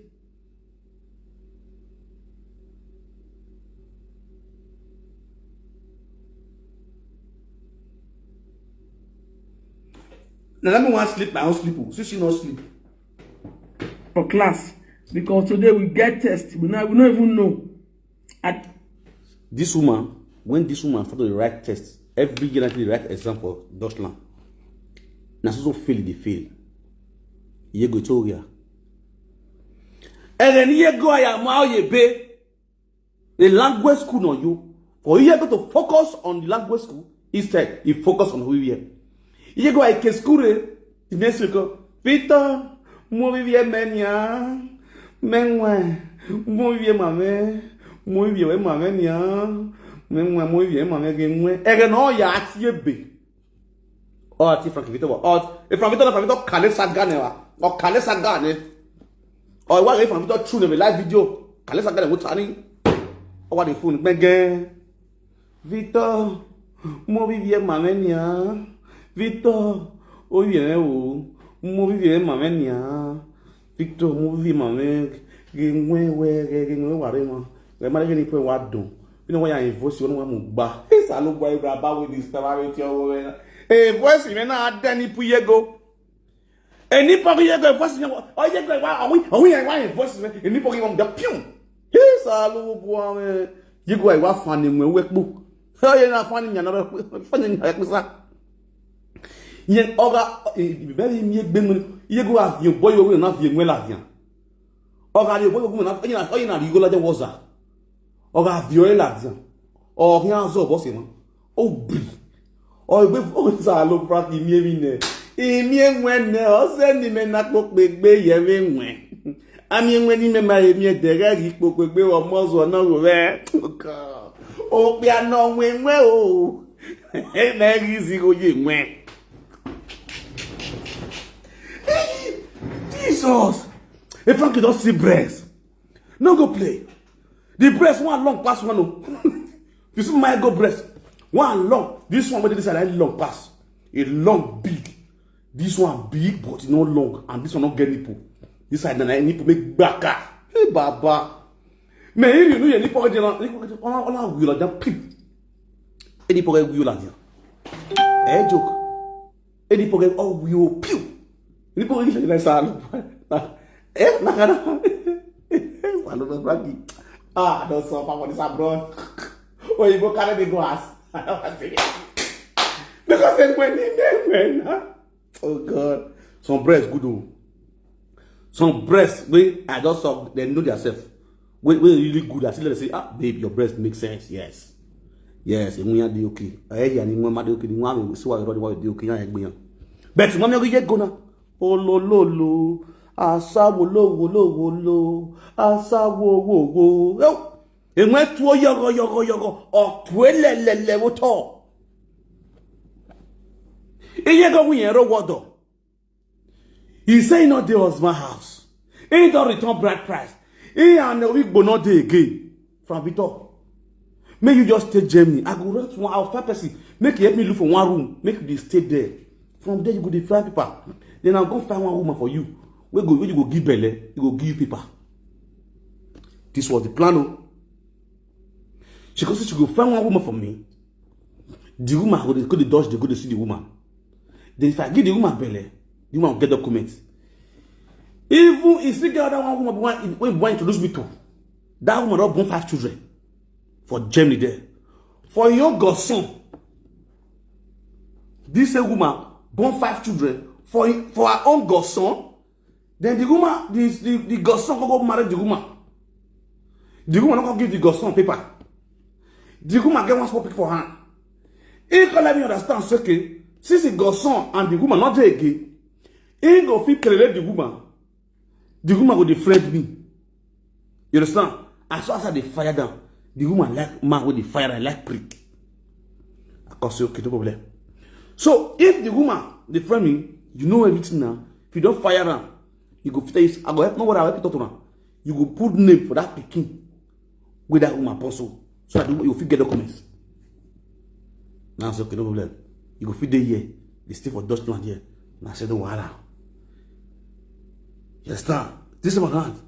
Now let me want sleep, my own sleep. Oh. Since you not sleep. For class, because today we get test, we not, we not even know. At this woman, when this woman for the right test, every year I the right exam for Dutchland. Na so so fail the fail. Ye go to ya. And then ye go ya ma ye be. The language school no you. For you go to focus on the language school instead, you focus on who you are. You go like school, eh? The next week, Peter, mo vivie menia, menwe, mo vivie mame, mo vivie we mame nia, menwe, mo vivie mame genwe. Ege no ya ati ebe. Or ati Frank Victor, or if Frank Victor, Frank Victor, kale sagane wa, or kale sagane, or what if Frank Victor tune a live video, kale sagane wo tani, or what the phone gbege. Victor, mo vivie mame nia. Victor, o ye o, mo vivie mame nia. Victor, mo vivie mame, genwe we, genwe wa re mo. Re ma re ni pe wa dun. You know why I invoice you, wa mu gba. Isa lo gba ibra ba we this time, I tell you. Eh, voice me na deni pu yego. Eni po yego voice me. O yego wa, o wi, o wi wa invoice me. Eni po yego da pium. Isa lo gba me. Ye go, I wa fani mwe wekpo. Hey, na fani nya na wekpo. Fani nya wekpo sa. Ye oga, very mi egbe mwe. Ye go have you boy we na fi mwe la via. Oga le boy we na, ye na, ye na rigo la de woza. Oga vio la via. O ki an zo bo se mo. O bi. O gbe fo sa lo pra ki mi emi ne. Emi enwe ne, o se ni me na po pe gbe ye we nwe. Ami enwe ni me ma emi e dere ri po pe gbe o mo zo na wo we. O pe ano nwe nwe o. E na ri zi go ye nwe. Jesus. If Frankie don see breast, no go play. The breast one long pass one o. You see my go breast. One long. This one wey dey this side long pass. E long big. This one big but e no long and this one no get nipple. This side na na nipple make gbaka. Hey baba. Me iri nu ye nipple dey na nipple dey ona ona wi la dan pip. E nipple get wi la dia. Eh joke. E nipple get o wi o piu. E nipple get like sa. Eh na kana. Walo be bragi. Ah, don suffer for this abroad. Oyibo carry me go house. Because they went in there, man. Oh God. Some breast good o. Some breast wey I just saw, they know themselves. Wey wey really good. I still let them say, ah, babe, your breast makes sense. Yes. Yes, and we are the okay. I hear you and you mama the okay. The one we see why you run why the okay. Yeah, yeah. But mommy, you get gonna. Oh lo lo lo. Asawo lo wo lo wo lo. Asawo wo wo. Yo. Enwe tuo yogo yogo yogo. O tuo le le le wo to. Iye go wi yen ro wodo. He say he no dey husband house. He don return bride price. He and Owigbo no dey again. From Victor. Make you just stay Germany. I go rent one house, five person. Make you help me look for one room. Make you dey stay there. From there, you go dey fly people. Then I go find one woman for you. We go, wey you go give belle, you go give you paper. This was the plan o. She go say she go find one woman for me. The woman go dey go dey dodge, dey go dey see the woman. Then if I give the woman belle, the woman go get document. Even if still get other one woman wey wan introduce me to, that woman don born five children for Germany there. For your godson, this same woman born five children for for her own godson. Then the woman, the the, the godson go go marry the woman. The woman no go give the godson paper. The woman get one small pikin for hand. He come let me understand say okay, since the godson and the woman no dey again, he go fit trelele the woman. The woman go dey friend me. You understand? As far as I dey fire down, the woman like man wey dey fire, I like prick. I come say okay, no problem. So if the woman dey friend me, you know everything now. If you don fire am, you go fit tell you, I go help, no worry, I help you talk to am. You go put name for that pikin wey that woman born so, so that you fit get documents. Now I say okay, no problem. You go fit dey here, dey stay for Dutchland here. Now I say no wahala. You understand? This is my hand.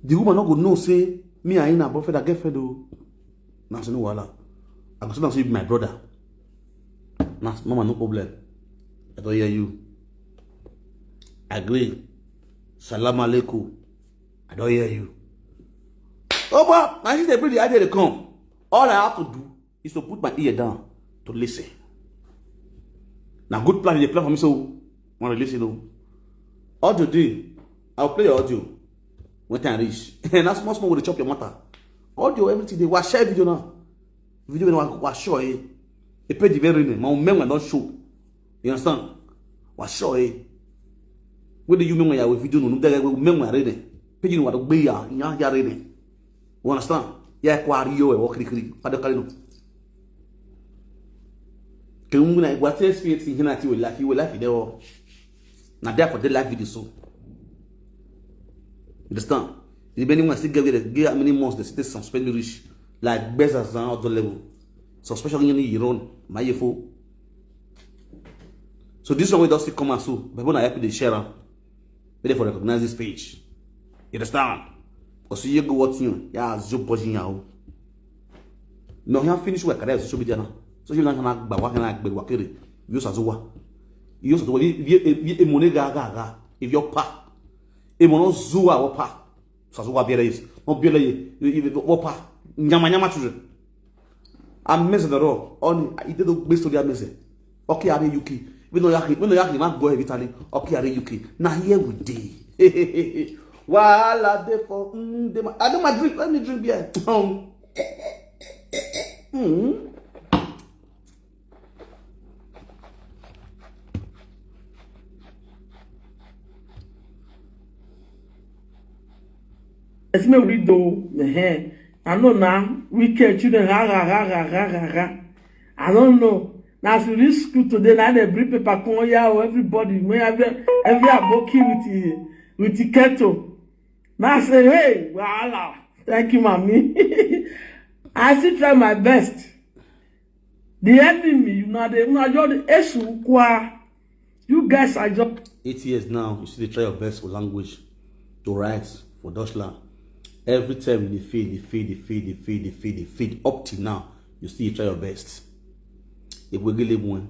The woman no go know say me and him na boyfriend and girlfriend o. Now I say no wahala. I go sit down say you be my brother. Now mama, no problem. I don hear you. Agree. Salam alaikum. I don hear you. Oh boy, my sister bring the idea dey come. All I have to do is to put my ear down to listen. Na good plan you dey plan for me, so wanna listen o. Audio dey. I'll play your audio when time reach. And that's small small we dey chop your matter. Audio, everything dey. We share video now. Video wey we show eh. E page very name. My own memory don show. You understand? We show eh. Wey dey you memory ya we video no dey we memory re ne. Page no wa do gbe ya, ya ya re ne. You understand? Ya kwa ri yo e wo kiri kiri. Fa do kari no. Ke mu na igba ti experience in hina ti we life, we life dey o. Na there for the life video so. You understand? The many ones still get get how many months they still suspend reach like Bezazan or the level. Suspension in Iran, my fo. So this one we don still come out so. But when I help you dey share am, make dem for recognize this page. You understand? Because you go what you ya zo bojin ya o. No, he finish work at social media now. Social media na gba wa na gbe wa kere. Yo sa zo wa. Yo sa zo wa. Ye e mone ga ga ga. If your pa. E mono zo wa wa pa. Sa zo wa biere is. No biere ye. Wa pa. Nyama nyama children. Amese doro. Oni, ide do gbe story amese. Okay, are U K. We no yaki, we no yaki, man go every time. Okay, are U K. Now here we dey. Wahala dey for, mm, dey my, I do my drink. Let me drink beer. Um. Mm. As me read though, eh, I know now, wicked children, ha, ha, ha. I don't know. Now, as we reach school today, now they bring paper, come here, oh, everybody, when every, every aboki with, with the keto. Now I say, "Hey, wahala. Thank you, mommy." I still try my best. The enemy, you know, they, you know, you're the issue, kwa. You guys are just eight years now, you still dey try your best for language to write for Dutchland. Every time you dey fail, dey fail, dey fail, dey fail, dey fail, dey fail. Up till now, you still dey try your best. Ekwegele mo,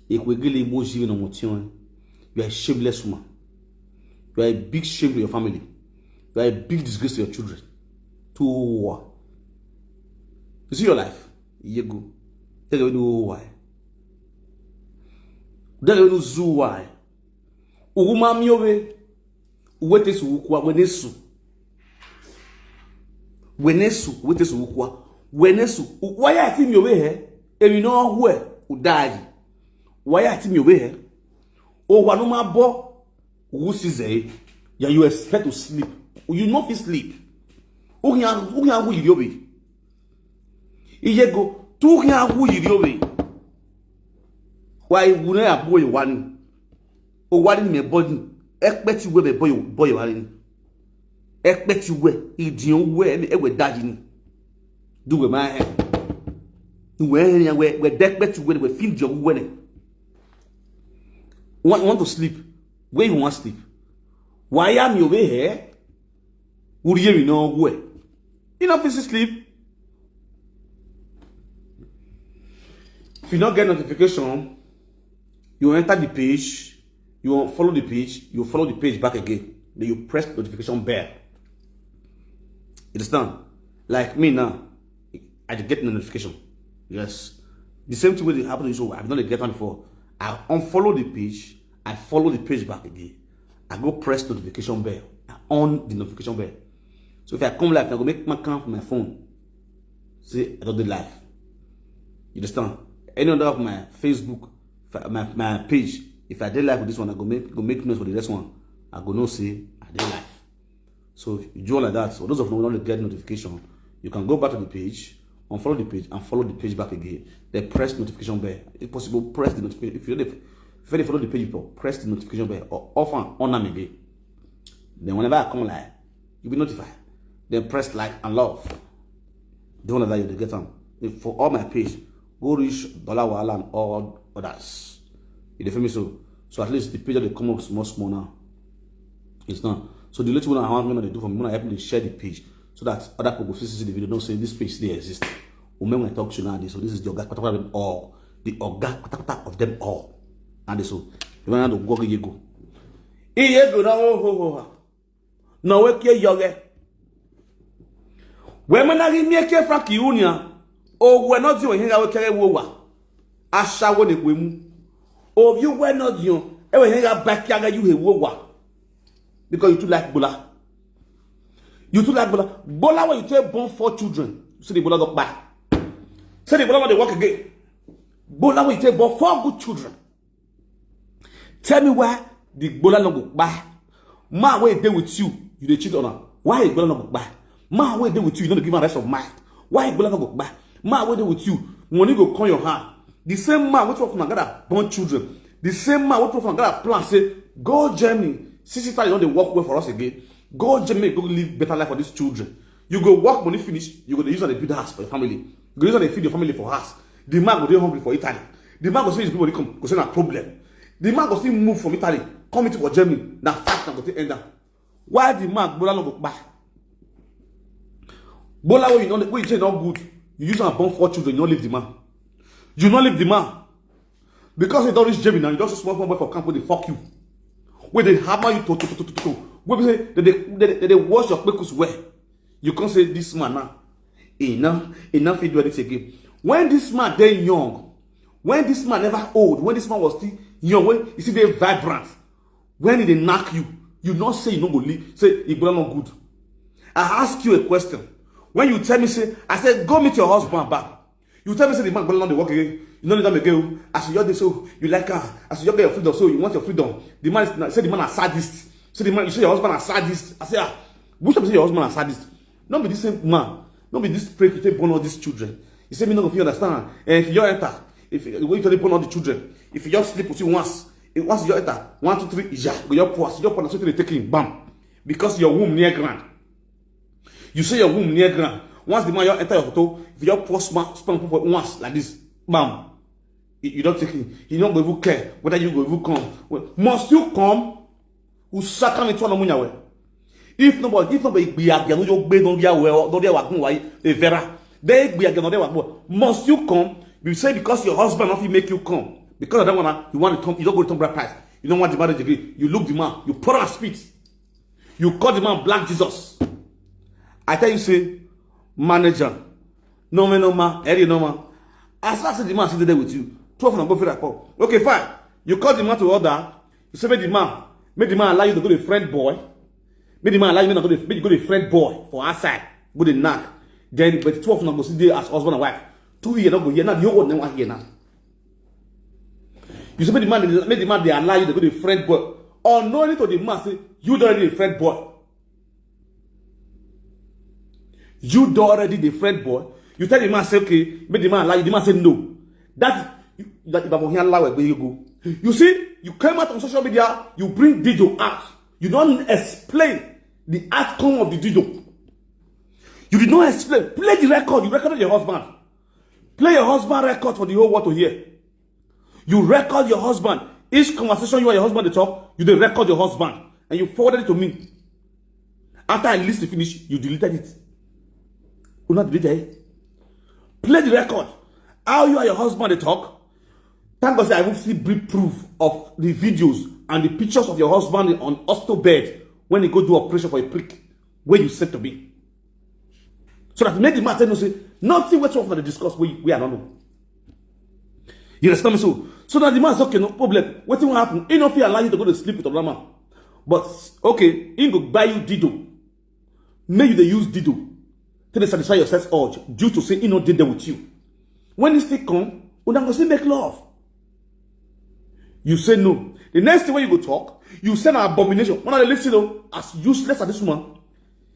ekwegele mo jive no motion. You are a shameless woman. You are a big shame to your family. You are a big disgrace to your children. To who? You see your life? Yego. Take away the whole why. Take away the zoo why. Uguma miobe. Uwete su ukwa wenesu. Wenesu, uwete su ukwa. Wenesu. Why are you miobe he? Emi no hwe udai. Why are you miobe he? O wa no ma bo. Who sees eh? Yeah, you expect to sleep. You no fit sleep. Unya, unya hu yiriobe. Iyego, tu unya hu yiriobe. Why wuna ya boy wani? O wani me body. Expect you we me boy boy wani. Expect you we. Idion we me ewe daji ni. Do we my head. We we we expect you we we feel your we. Want, want to sleep? Where you want sleep? Why am you over here? Would you know where? You know, if you sleep. If you not get notification, you enter the page, you follow the page, you follow the page back again. Then you press notification bell. You understand? Like me now, I dey get the notification. Yes. The same thing wey dey happen to you, so I've not get one before. I unfollow the page, I follow the page back again. I go press notification bell. I on the notification bell. So if I come live, I go make my count for my phone. See, I don't do live. You understand? Any other of my Facebook, if I- my, my page, if I dey live with this one, I go make go make noise for the next one. I go know say I dey live. So you do all like that. So those of you who don't get notification, you can go back to the page, unfollow the page, and follow the page back again. Then press notification bell. If possible, press the notification. If you don't, if you don't follow the page before, press the notification bell or off and on them again. Then whenever I come live, you'll be notified. Then press like and love. Do all of that, you dey get them. If for all my page, go reach Dollar Wahala and all others. You dey feel me so? So at least the page dey come up small small now. It's not. So the little one I want me to do for me, I help me to share the page so that other people fit see the video, know say this page still exists. Women when I talk to now, so this is the oga patapata of them all. The oga patapata of them all. And so, you want to go, you go. Iye go na o ho ho ha. Na we ke yoge. We mana gi mi ke Frank Junior. O we no di we hinga we kere wo wa. Ashawo ne we mu. O you we no di o. E we hinga back ya you he wo wa. Because you too like Bola. You too like Bola. Bola wey you take born four children. Say the Bola go kpai. Say the Bola no dey work again. Bola wey you take born four good children. Tell me why the Bola no go kpai. Man wey dey with you, you dey cheat on am. Why the Bola no go kpai? Man wey dey with you, you no dey give am rest of mind. Why the Bola no go kpai? Man wey dey with you, money go come your hand. The same man wey two of una gather born children. The same man wey two of una gather plan say, go Germany, see sister, you don dey work well for us again. Go Germany, go live better life for these children. You go work money finish, you go dey use am dey build house for your family. You go use am dey feed your family for house. The man go dey hungry for Italy. The man go say his people dey come, go say na problem. The man go still move from Italy, come meet for Germany. Na fight na go take end am. Why the man Bola no go kpai? Bola wey you no wey you say no good, you use am born four children, you no leave the man. You no leave the man. Because he don reach Germany now, you don see small small boy for camp wey dey fuck you. Wey dey hammer you to to to to to. Wey be say they dey they dey- they dey wash your kpekus well. You come say this man now, Enough, enough fit do anything again. When this man dey young, when this man never old, when this man was still young, when you see dey vibrant, when he dey knack you, you not say you no go leave, say Igbola no good. I ask you a question. When you tell me say, I said, "Go meet your husband back." You tell me say the man Igbola no dey work again. You no need am again. As you just dey so, you like her. As you just get your freedom, so you want your freedom. The man is, say the man a sadist. Say the man, you say your husband a sadist. I say, ah, which time you say your husband a sadist? No be this same man. No be this prick you take born all these children. You say me no go fit understand. And if you just enter, if you, when you take born all the children, if you just sleep with you once, if once you just enter, one, two, three, yeah, go your poor, you just poor, so they take him, bam, because your womb near ground. You say your womb near ground. Once the man just enter your photo, if you just pour small sperm for once like this, bam, you, you don't take him. You don't go even care whether you go even come. Well, must you come? Usaka mi twana munyawe. If nobody, if nobody be again, you be don't be aware, don't be aware, the Vera. They be again, don't be aware. Must you come? You say because your husband not make you come. Because of that one, you want to turn, you don't go to turn bride price. You don't want the marriage degree. You look the man, you put on spit. You call the man Black Jesus. I tell you, say, manager, no man, no man, Eddie, no man. As far as the man sitting there with you, twelve and go for that call. Okay, fine. You call the man to order. You say, make the man, make the man allow you to go to friend boy. Make the man allow you to go to, make you go to friend boy for outside. Go to knock. Then, but twelve and go sit there as husband and wife. Two years not go here now. The whole one never here now. You say make the man, make the man they allow you to go to friend boy. Unknowingly to the man say you don't already a friend boy. You don't already the friend boy. You tell the man say okay, make the man allow you. The man say no. That you, that if I go here allow where you go. You see, you came out on social media, you bring video out. You don't explain the outcome of the video. You did not explain. Play the record. You recorded your husband. Play your husband record for the whole world to hear. You record your husband. Each conversation you and your husband dey talk, you dey record your husband and you forwarded it to me. After I listen finish, you deleted it. You not delete it. Play the record. How you and your husband dey talk. Thank God say I even see brief proof of the videos and the pictures of your husband on hospital bed when he go do operation for a prick where you said to me. So that make the man tell you say nothing wey two of una dey discuss wey wey I no know. You understand me? So so that the man say okay, no problem. Wetin wan happen? He no fit allow you to go to sleep with another man. But okay, he go buy you dido. Make you dey use dido. Take dey satisfy your sex urge due to say he no dey there with you. When he still come, una go still make love. You say no. The next thing when you go talk, you say na abomination. When I listen to as useless as this woman,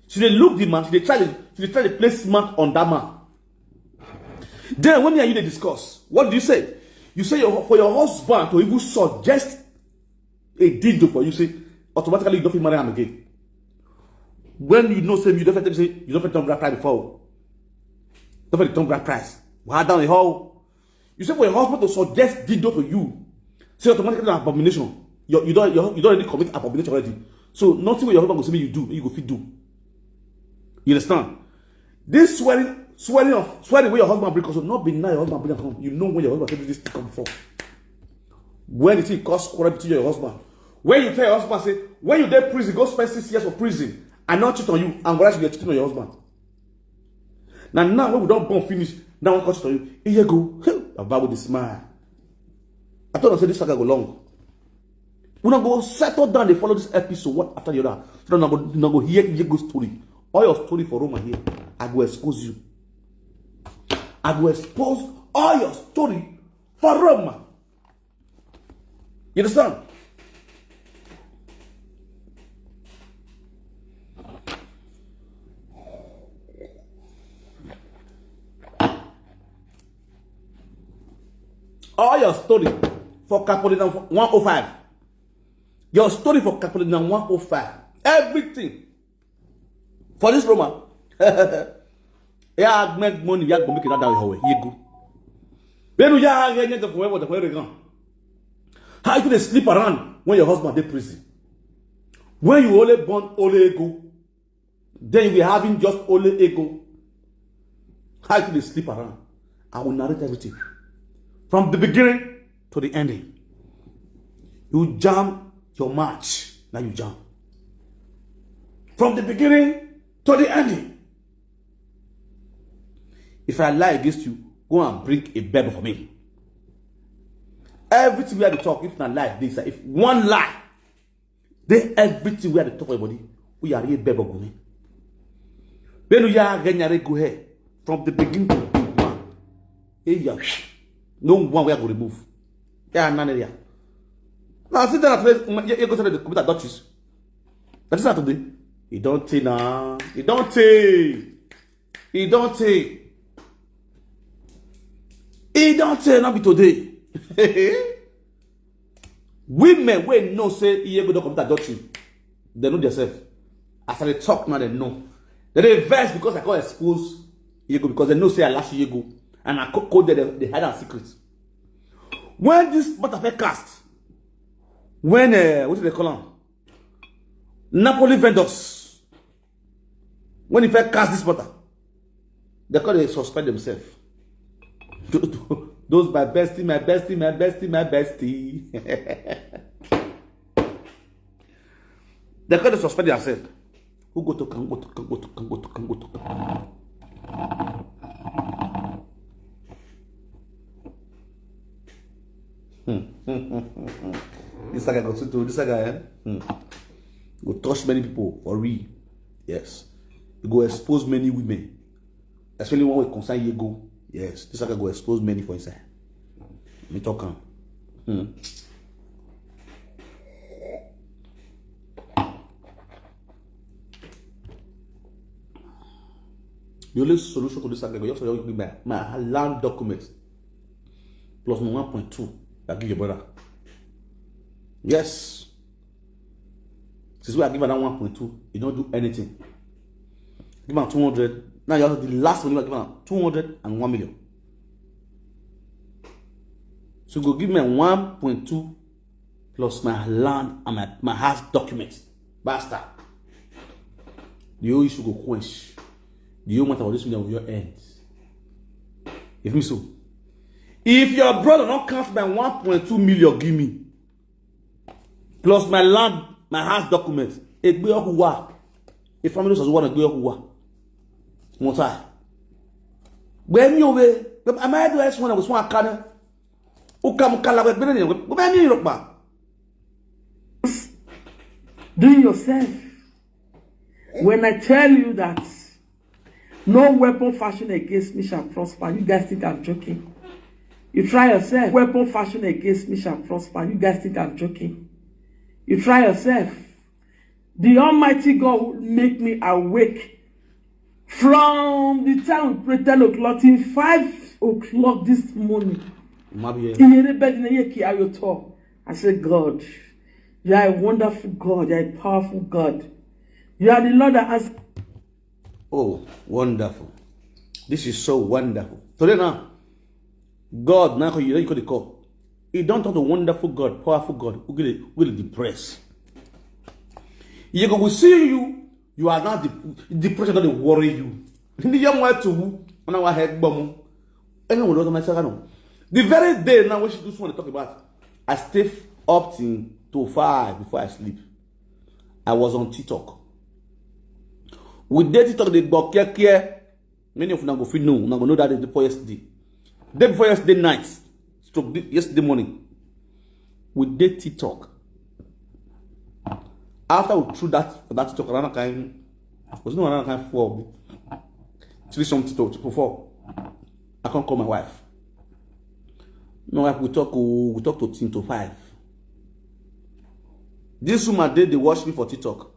she dey look the man, she dey try to, she dey try to play smart on that man. Then when me and you dey discuss, what do you say? You say your, for your husband to even suggest a dildo for you, say automatically you don't fit marry him again. When you know say you don't fit say you don't fit turn bride price before, don't fit turn bride price. Why down the hall? You say for your husband to suggest dildo to you, say automatically an abomination. You, you don't you, you don't already commit abomination already. So nothing with your husband go say you do, you go fit do. You understand? This swearing, swearing of swearing where your husband bring come, so not be now your husband bring am come. You know when your husband say this thing come before. When the thing cause quarrel between you and your husband. When you tell your husband say when you dey prison, go spend six years for prison. I not cheat on you, and whereas you are cheating on your husband. Now now when we don't born finish, now we come cheat on you. Here you go. Hey, Baba with the smile. I thought I said this saga go long. Una go settle down, they follow this episode one after the other. So now go now go hear Yego story. All your story for Roma here, I go expose you. I go expose all your story for Roma. You understand? All your story for Capolina one oh five. Your story for Capolina one oh five. Everything. For this Roma. Ya make money, ya go make another way. You go. Then you ya get the forever the way. How you dey sleep around when your husband dey prison? When you only born only ego, then you be having just only ego. How you dey sleep around? I will narrate everything from the beginning to the ending. You jam your match. Now you jam. From the beginning to the ending. If I lie against you, go and bring a Bible for me. Everything we have to talk, if na lie, this if one lie, then everything we have to talk about body, we are here Bible go me. When you are getting a go here from the beginning to the end, hey, yeah, no one we are going to remove. Yeah, none area. Now, see that you go to the computer Dutchess. That's not today. You don't say now. You don't say. E don tey. E don tey, no be today. Women wey know say Iyego don commit adultery, dem know themselves. As I dey talk now, dem know. Dem dey vex because I come expose Iyego, because dem know say I lash Iyego and I co- code dem dey hide am secret. When this matter first cast, when uh, what do they call am? Napoli vendors, when he first cast this matter, they call they suspend themselves. Those my bestie, my bestie, my bestie, my bestie. They call they suspend themselves. Who go to can go to can go to can go to can go to can. Hmm. This saga go to this saga, eh? Hmm. Go touch many people for real. Yes. You go expose many women, especially one wey concern Yego. Yes, this saga go expose many for inside. Me talk am. Hmm. The only solution to this saga go just give me my, my land documents plus my one point two. I give your brother. Yes. Since we are given that one point two, you don't do anything. Give am two hundred. Now you have the last one, you give am two hundred and one million. So go give me one point two plus my land and my, my house documents. Basta. The whole issue go quench. The whole matter of this million will your end. If me so. If your brother don't count my one point two million, give me. Plus my land, my house documents. Egbe okuwa. A family was one egbe okuwa. Mota. Where me away? Am I the S one was one kana? Ukam kala we bene we bene ni rokba. Do it yourself. When I tell you that no weapon fashioned against me shall prosper, you guys think I'm joking. You try yourself. Weapon fashioned against me shall prosper. You guys think I'm joking. You try yourself. The Almighty God will make me awake from the time we pray ten o'clock till five o'clock this morning. Mabiye. Iyere bed na yeki ayoto. I said, God, you are a wonderful God. You are a powerful God. You are the Lord that has Oh, wonderful. This is so wonderful. Today now, God now you you could call. He don't talk to wonderful God, powerful God. Who will who will depress? You go we see you. You are not the depression that dey worry you. In the young way to who? On our head bomb. Anyone will not myself. The very day now when she do something to talk about, I stay up till to five before I sleep. I was on TikTok. We dey TikTok dey gbok kia kia. Many of una go fit know, una go know that day before yesterday. Day before yesterday night, stroke di- yesterday morning. We dey TikTok. After we threw that that TikTok around kind, was no around kind four, three something to to four. I can't call my wife. My wife we talk oh, we talk to team to five. This woman dey dey watch me for TikTok.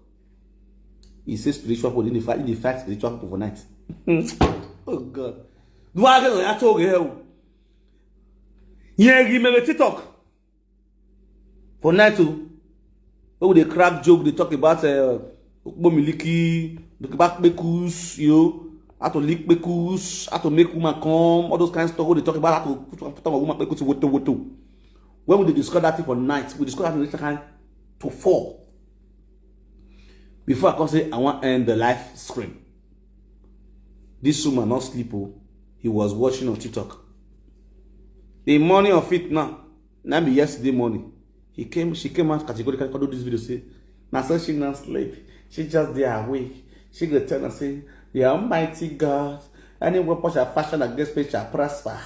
He say spiritual people, he dey fight, he dey fight spiritual people for night. Oh God. Do I get that talk here? Yeah, he made a TikTok for night too. Oh, they crack joke, they talk about uh, Okpo Miliki, talk about pekus, you know, how to lick pekus, how to make woman come, all those kind of stuff. They talk about how to put, put on a woman pekus, woto woto. When we dey discuss that thing for night, we discuss that thing later kind to four. Before I come say I wan end the live stream. This woman not sleep oh. He was watching on TikTok. The morning of it now, now be yesterday morning. He came, she came out categorically to do this video say, now so she not sleep. She just dey awake. She go tell us say, the Almighty God Any weapon shall fashion against me shall prosper.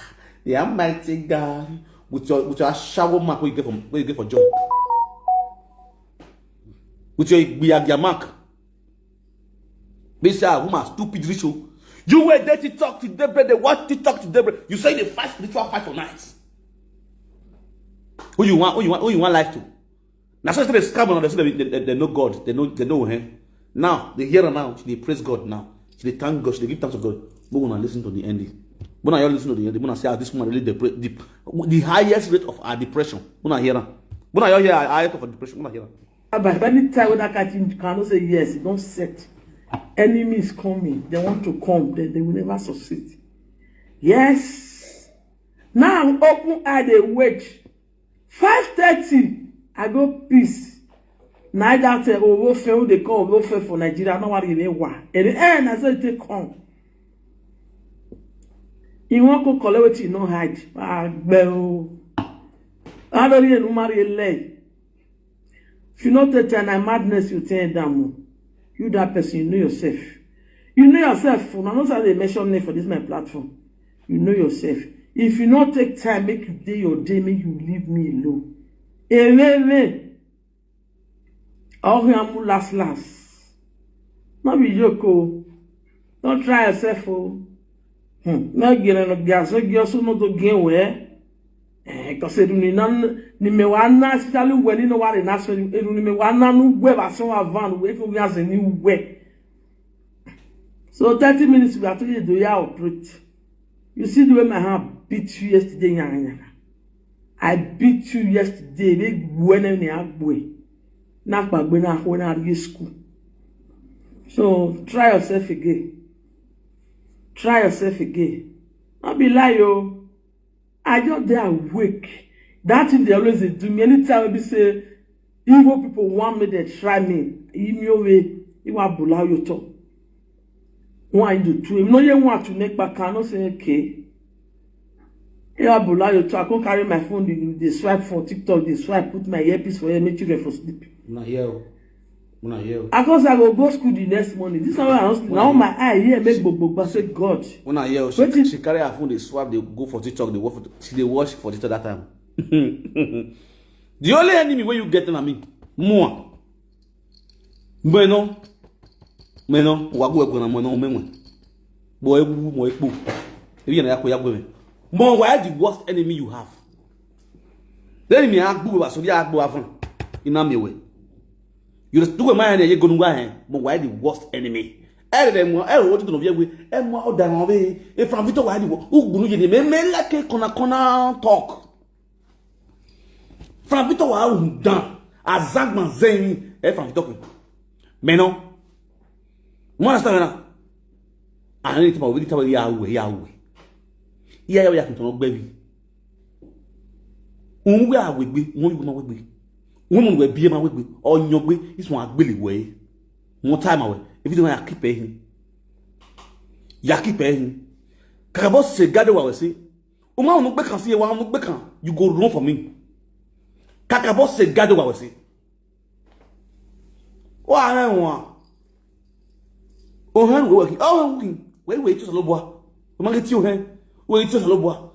The Almighty God, with your with your shower mark where you get from where you get for joy. With your igbiagia mark. They say, "Ah, woman, stupid rich o. You were there TikTok to daybreak, they watch TikTok to daybreak. You say they fight spiritual fight for night. Who you want? Who you want? Who you want life to?" Now so they scam on, they say they, they, they know God, they know they know him. Now they hear her now, she dey praise God now. She dey thank God, she dey give thanks to God. But when I listen to the ending, when I listen to the ending, when I say, "Ah, this woman really depressed, the, the highest rate of her depression." When I hear her, when I hear her highest of her depression, when I hear her. But anytime when that catch him, you cannot say yes, you don't set. Enemy is coming, they want to come, they, they will never succeed. Yes. Now open eye, they wait. Five thirty, I go peace. Na that uh, Owofe, who they call Owofe for Nigeria, no worry, they wa. And the end, I say they come. You want to collect what you know hide. Ah, bell. I don't even marry a leg. If you not take time, na madness you turn down. Oh. You that person, you know yourself. You know yourself. Una know say they mention name for this my platform. You know yourself. If you not take time, make you day your day, make you leave me alone. Amen. All him last last. Not be joke. Oh. Don't try yourself. Oh. Hmm. No get no gas. So you also not to gain where. Eh, cause edu ni nan ni me wa na especially when you know what in action edu ni me wa na nu gwe ba so wa van we ko ya se ni we. So thirty minutes we actually do ya operate. You see the way my hand beat you yesterday, yanga yanga. I beat you yesterday. They when ni agwe. Na pagbe na ho na ri school. So try yourself again. Try yourself again. Not be lie, yo. I just dey awake. That thing they always dey do me. Anytime we say evil people want me, they try me. Imi owe, iwa bula yo to. One do two. Imi no ye one to neck back. I no say okay. Iwa bula yo to. I come carry my phone. They, they swipe for TikTok. They swipe. Put my earpiece for here. Make children for sleep. Una hear o. Una hear o. I come say I go go school the next morning. This one I don't sleep. Now my eye here make gbogbo say God. Una hear o. She, she carry her phone, they swap, they go for TikTok, they work for, she dey watch for TikTok that time. The only enemy wey you get na me. Mua. Meno. Meno. Wagu wagu na meno menwe. Boy bu mo ekpo. Ebi na yako yako me. Mo, why the worst enemy you have? Then me agbu ba so dia agbu afun. Ina me we. You just do my enemy go nwa hen. Mo, why the worst enemy? Ẹ dẹ̀ mọ̀, ẹ ò wọ́n tó tọ̀nà fi ẹ wé, ẹ mọ ọ̀daràn ọ̀bẹ, ẹ Frank Victor wà á dìbò, ó gbónú yìí ni, mẹ́mẹ́ lákè kọ́nàkọ́nà talk. Frank Victor wà á hùn dàn, àzágbọ̀n zẹ́yìn, ẹ Frank Victor pé. Mẹ́nà, wọ́n á sọ̀rọ̀ náà, àárín ìtumọ̀ òbí níta yà wẹ̀, yà wẹ̀, yà yà wẹ̀ yà kùn tọ̀nà gbẹ́bí. Wọ́n wẹ̀ àwẹ̀gbẹ́, wọ́n yìí wọ́n máa wẹ̀gbẹ́, wọ́n mọ̀ wẹ̀ bí ẹ máa wẹ̀gbẹ́, ọ̀yàn gbé, ìsùn àgbélé wẹ̀ ẹ́, wọ́n táì máa wẹ̀, ebi tí wọ́n yà kí pẹ́ yín. Yaki pɛ hin. Kakabo se gade wa wese. Uma unu gbe kan si wa unu gbe kan. You go run for me. Kakabo se gade wa wese. Wa he wa. O han we we. O we we. We we ti so lo bua. O ma ke ti o he. We ti so lo bua.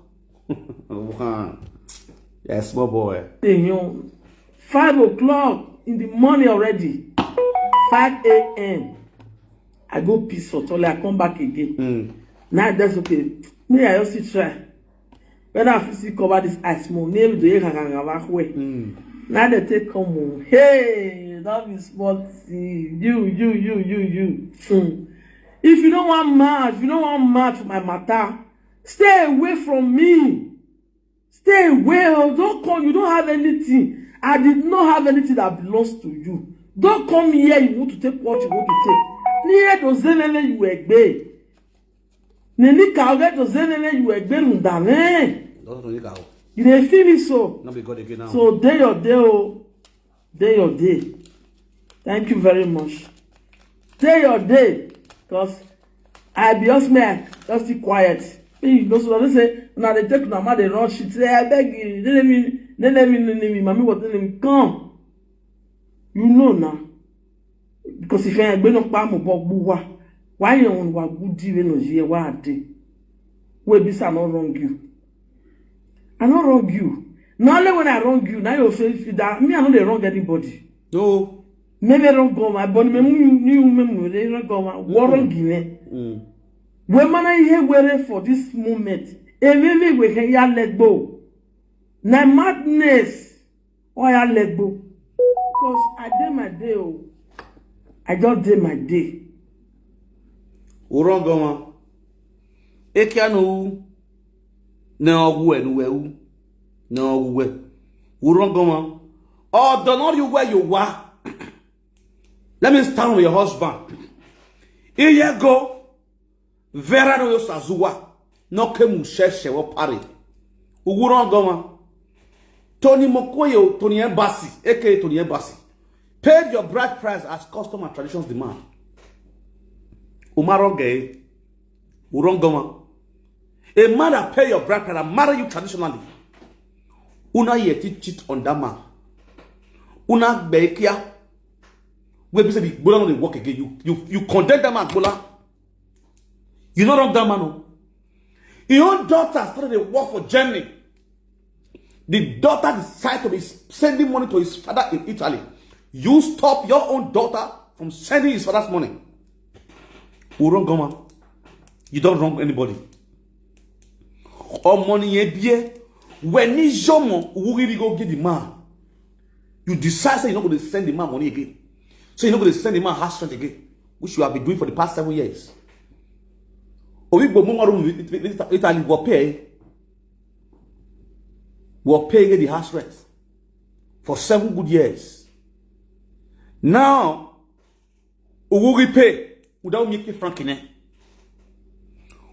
Yes, small boy. Five o'clock in the morning already. Five a.m. I go piss for toilet, I come back again. Mm. Now that's okay. Me, I also try. Whether I fit still cover this eye small, maybe the year can cover where. Mm. Now they take come home. Hey, that is small thing. You, you, you, you, you. Hmm. If you don't want mad, if you don't want mad for my matter, stay away from me. Stay away. Oh, don't come. You don't have anything. I did not have anything that belongs to you. Don't come here. You want to take what you want to take. Near to zenene you egbe. Neni ka oge to zenene you egbe nundane. Don't know you go. You dey feel me so. Not be God again now. So day your day, oh, day your day. Thank you very much. Day your day, cause I be us man, just be quiet. Me, you know, so they say, now they take no man, they run shit. Say, I beg you, they let me, they let me, they let me, mommy, what they let me come. You know now, because if I be no pa mo bog buwa, why you want wa good even no year wa day? Wey be say I no wrong you. I no wrong you. Na only when I wrong you, na you say, "If that, me, I no dey wrong anybody." No. Maybe wrong go my body, me mu ni mu me mu dey wrong go my. What wrong you, eh? Mm. Wey mana ihe were for this moment. Ememe we can ya let go. Na madness. Oh, ya let go. Because I dey my day, oh. I just dey my day. Wrong go, man. Ekianu. Na ogwe nu we u. Na ogwe. Wrong go, man. Oh, don't know you where you were. Let me stand with your husband. Here you go. Vera no yo sazua. No ke mu sheshe wo pare. Wrong go, man. Tony Mokoyo, Tony Embassy, A K A Tony Embassy. Paid your bride price as custom and traditions demand. Umaro gay. Wrong go, man. A man that pay your bride price and marry you traditionally. Una yet cheat on that man. Una bekia. We be say the Igbola no dey work again. You you you condemn that man, Igbola. You no wrong that man, oh. Your own daughter started to work for Germany. The daughter decided to be sending money to his father in Italy. You stop your own daughter from sending his father's money. Who wrong, man? You don't wrong anybody. Or money ye bie. When is your mom who really go get the man? You decide say you're not going to send the man money again. So you're not going to send the man house rent again, which you have been doing for the past seven years. Or we go more room with Italy will pay. Will pay the house rent for seven good years. Now, Ugugi pay without making frank in it.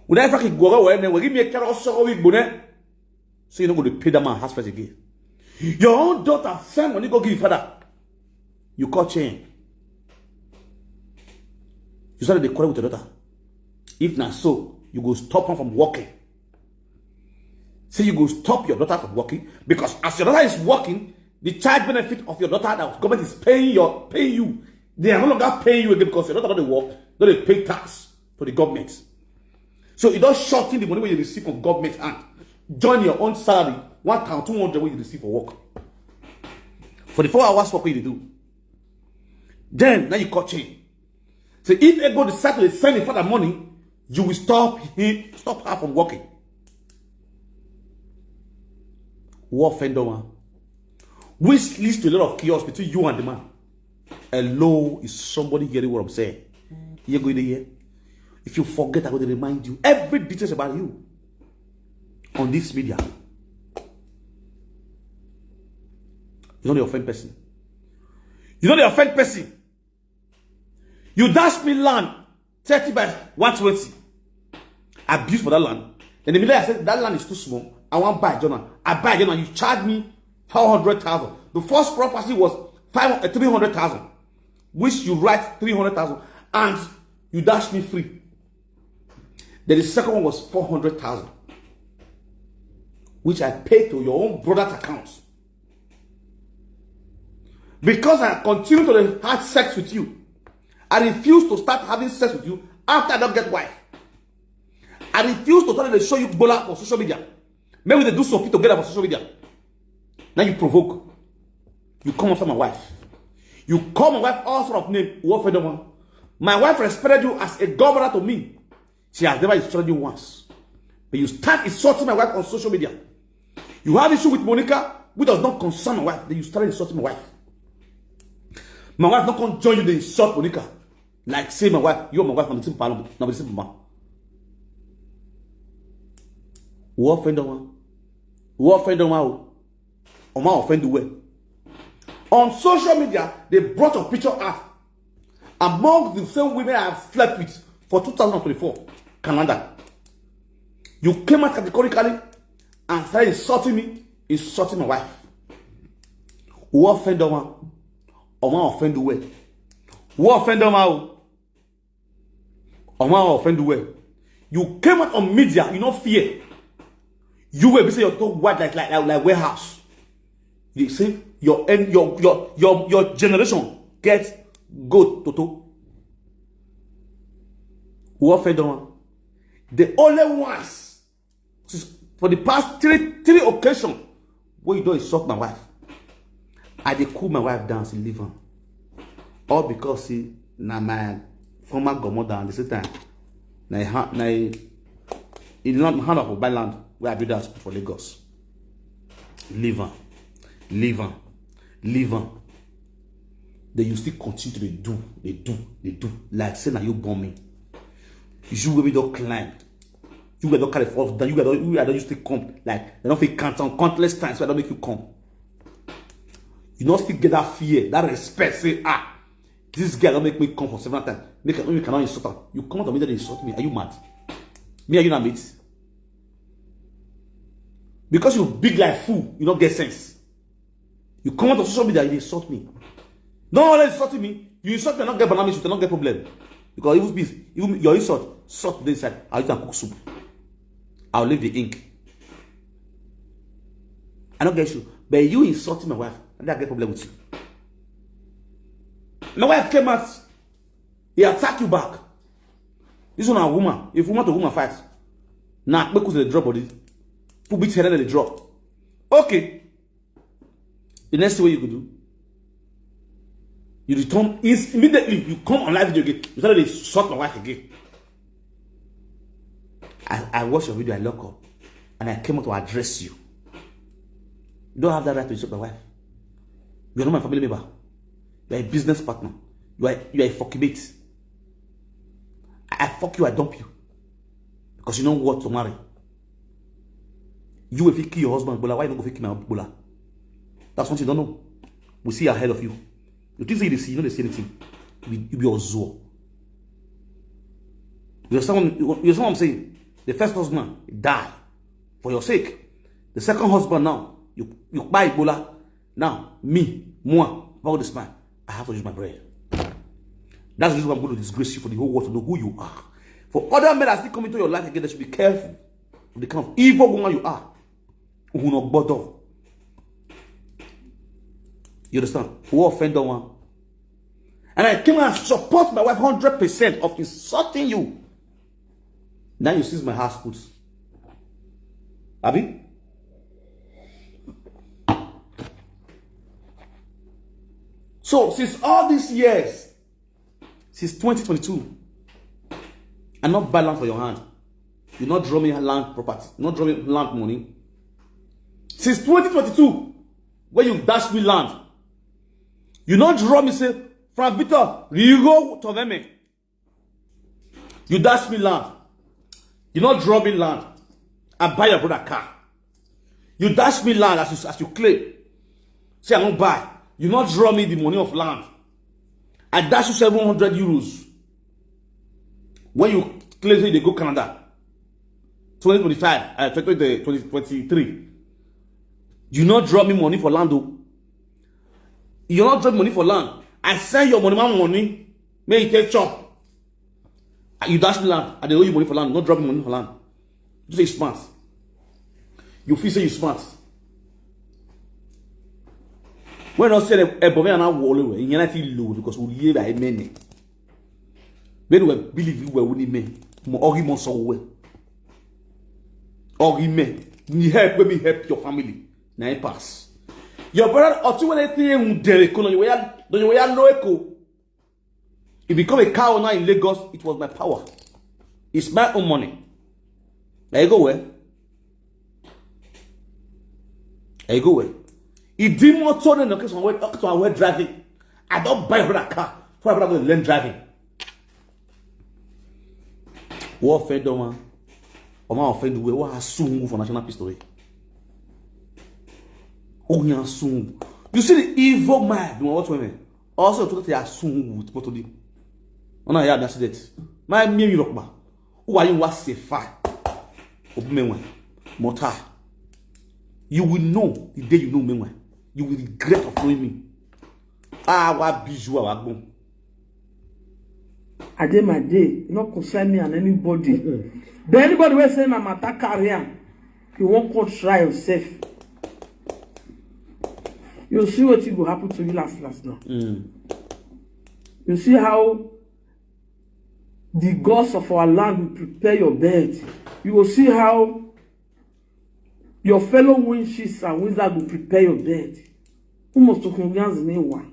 Without frank go away, we give me a carrot so we bune. So you're not going to pay that man house rent again. Your own daughter send money go give father. You call chain. You started the quarrel with your daughter. If not so, you go stop her from working. Say you go stop your daughter from working because as your daughter is working, the child benefit of your daughter that government is paying your paying you, they are no longer paying you again because your daughter don't work, don't pay tax to the government. So it does shorten the money when you receive from government and join your own salary, one thousand two hundred when you receive for work. For the four hours work you do. Then now you cut chain. So if a go decide to send the father money, you will stop him, stop her from working. What offend the one? Which leads to a lot of chaos between you and the man. Hello, is somebody hearing what I'm saying? You go in the year. If you forget, I will remind you every details about you on this media. You don't offend person. You don't offend person. You dash me land thirty by one twenty. I built for that land. Then the middle I said that land is too small. I want buy Jonah. I buy Jonah. You charge me four hundred thousand. The first property was five uh, three hundred thousand, which you write three hundred thousand and you dash me free. Then the second one was four hundred thousand, which I paid to your own brother's account. Because I continue to have sex with you, I refuse to start having sex with you after I don't get wife. I refuse to start to show you bola for social media. Maybe they do something together for social media. Now you provoke. You come after my wife. You call my wife all sort of name. What for the one? My wife respected you as a governor to me. She has never insulted you once. But you start insulting my wife on social media. You have issue with Monica, which does not concern my wife. Then you start insulting my wife. My wife not come join you, they insult Monica. Like say my wife, you're my wife, I'm the same problem, I'm the same man. What offend the one? What offend the one? Or my offend the way? On social media, they brought a picture up among the same women I have slept with for two thousand twenty-four calendar. You came out categorically and started insulting me, insulting my wife. Who offend the one? Or my offend the way? Who offend the one? Or my offend the way? You came out on media, you no fear. You will be say your talk wide like like like, like warehouse. You see your end your your your your generation get goat toto. Who offend the one? The only ones Since, for the past three three occasion wey you don insult my wife, I dey cool my wife down, say leave am. All because say na my former godmother, and the same time na e ha- na e e land hand of buy land wey I build house for Lagos. Leave am, leave am, leave am. Then you still continue to dey do, dey do, dey do like say na you born me. You wey be don climb, you wey don carry fall down, you wey don you wey don used to come, like dem don fit count am countless times wey I don make you come. You no still get that fear, that respect, say ah, this girl don make me come for several times, make I make I no insult am. You come out of me dey insult me, are you mad? Me and you na mate? Because you big like fool, you no get sense. You come out of social media, you dey insult me. No always insult me. You insult me, I no get banana issue, I no get problem. Because even be even your insult, salt dey inside. I use am cook soup. I'll leave the ink. I no get issue. But you insulting my wife, I get problem with you. My wife came out, he attack you back. This one a woman. If woman to woman fight, na kpekus dey drop body. Put beat head and dey drop. Okay. The next thing wey you go do, you return is immediately you come on live video again. You start to insult my wife again. I, I watch your video, I lock up, and I came out to address you. You don't have that right to insult my wife. You are not my family member. You are a business partner. You are you are a fucking mate. I, I fuck you, I dump you. Because you know what to marry. You will fit kill your husband, Bola. Why you no go fit kill my Bola? That's one thing you don't know. We see ahead of you. You think say you dey see, you no dey see anything. You be, you be ozuo. You understand, what, you understand what I'm saying? The first husband die for your sake. The second husband now, you you buy Bola. Now, me, moi, about this man, I have to use my brain. That's the reason why I'm going to disgrace you for the whole world to know who you are. For other men that still come into your life again, they should be careful of the kind of evil woman you are. Who no bother. You understand? Who offend the one? And I came and support my wife hundred percent of insulting you. Now you seize my house put. Abi? So since all these years, since twenty twenty-two, I not buy land for your hand. You not draw me land property. You not draw me land money. Since twenty twenty-two, when you dash me land, you not draw me say, Frank Victor, Rigo Toveme. You dash me land. You not draw me land. I buy your brother car. You dash me land as you, as you claim. Say I won't buy. You not draw me the money of land. I dash you seven hundred euros. When you claim say they go Canada, twenty twenty-five, uh, twenty twenty, twenty twenty-three, you not draw me money for land, though. You not draw money for land. I send your money, my money. May you take chop. You dash me land. I dey owe you money for land. Not drop me money for land. You say you smart. You feel say you smart. When I say a boy and I wallow, you know I feel low because we live by many. When we believe you were winning men, mo ogi mo so we. Ogi men, you help when we help your family. Na e pass. Your brother Otu when they think you dere kono you were you were low echo. He become a cow now in Lagos. It was my power. It's my own money. There you go where. There you go where. He didn't want to know because I went driving. I don't buy a brother car for a brother learn driving. What offend them, man? Or my offend the way? What has soon for national history? Oh, yeah, soon. You see the evil mind. You know what women? Also, to say soon with Potodi. Oh, no, yeah, that's it. My me, you look back. Who are you? What say fire? Open me one. Mortar. You will know the day you know me one. You will regret of knowing me. Ah, what be you our bone. I dey my day, no concern me and anybody. But anybody wey say na matter carry am, you wan come try yourself. You see wetin go happen to you last last now. You see how the gods of our land will prepare your bed. You go see how Your fellow winches and wizard go prepare your bed. Who must to convince me why?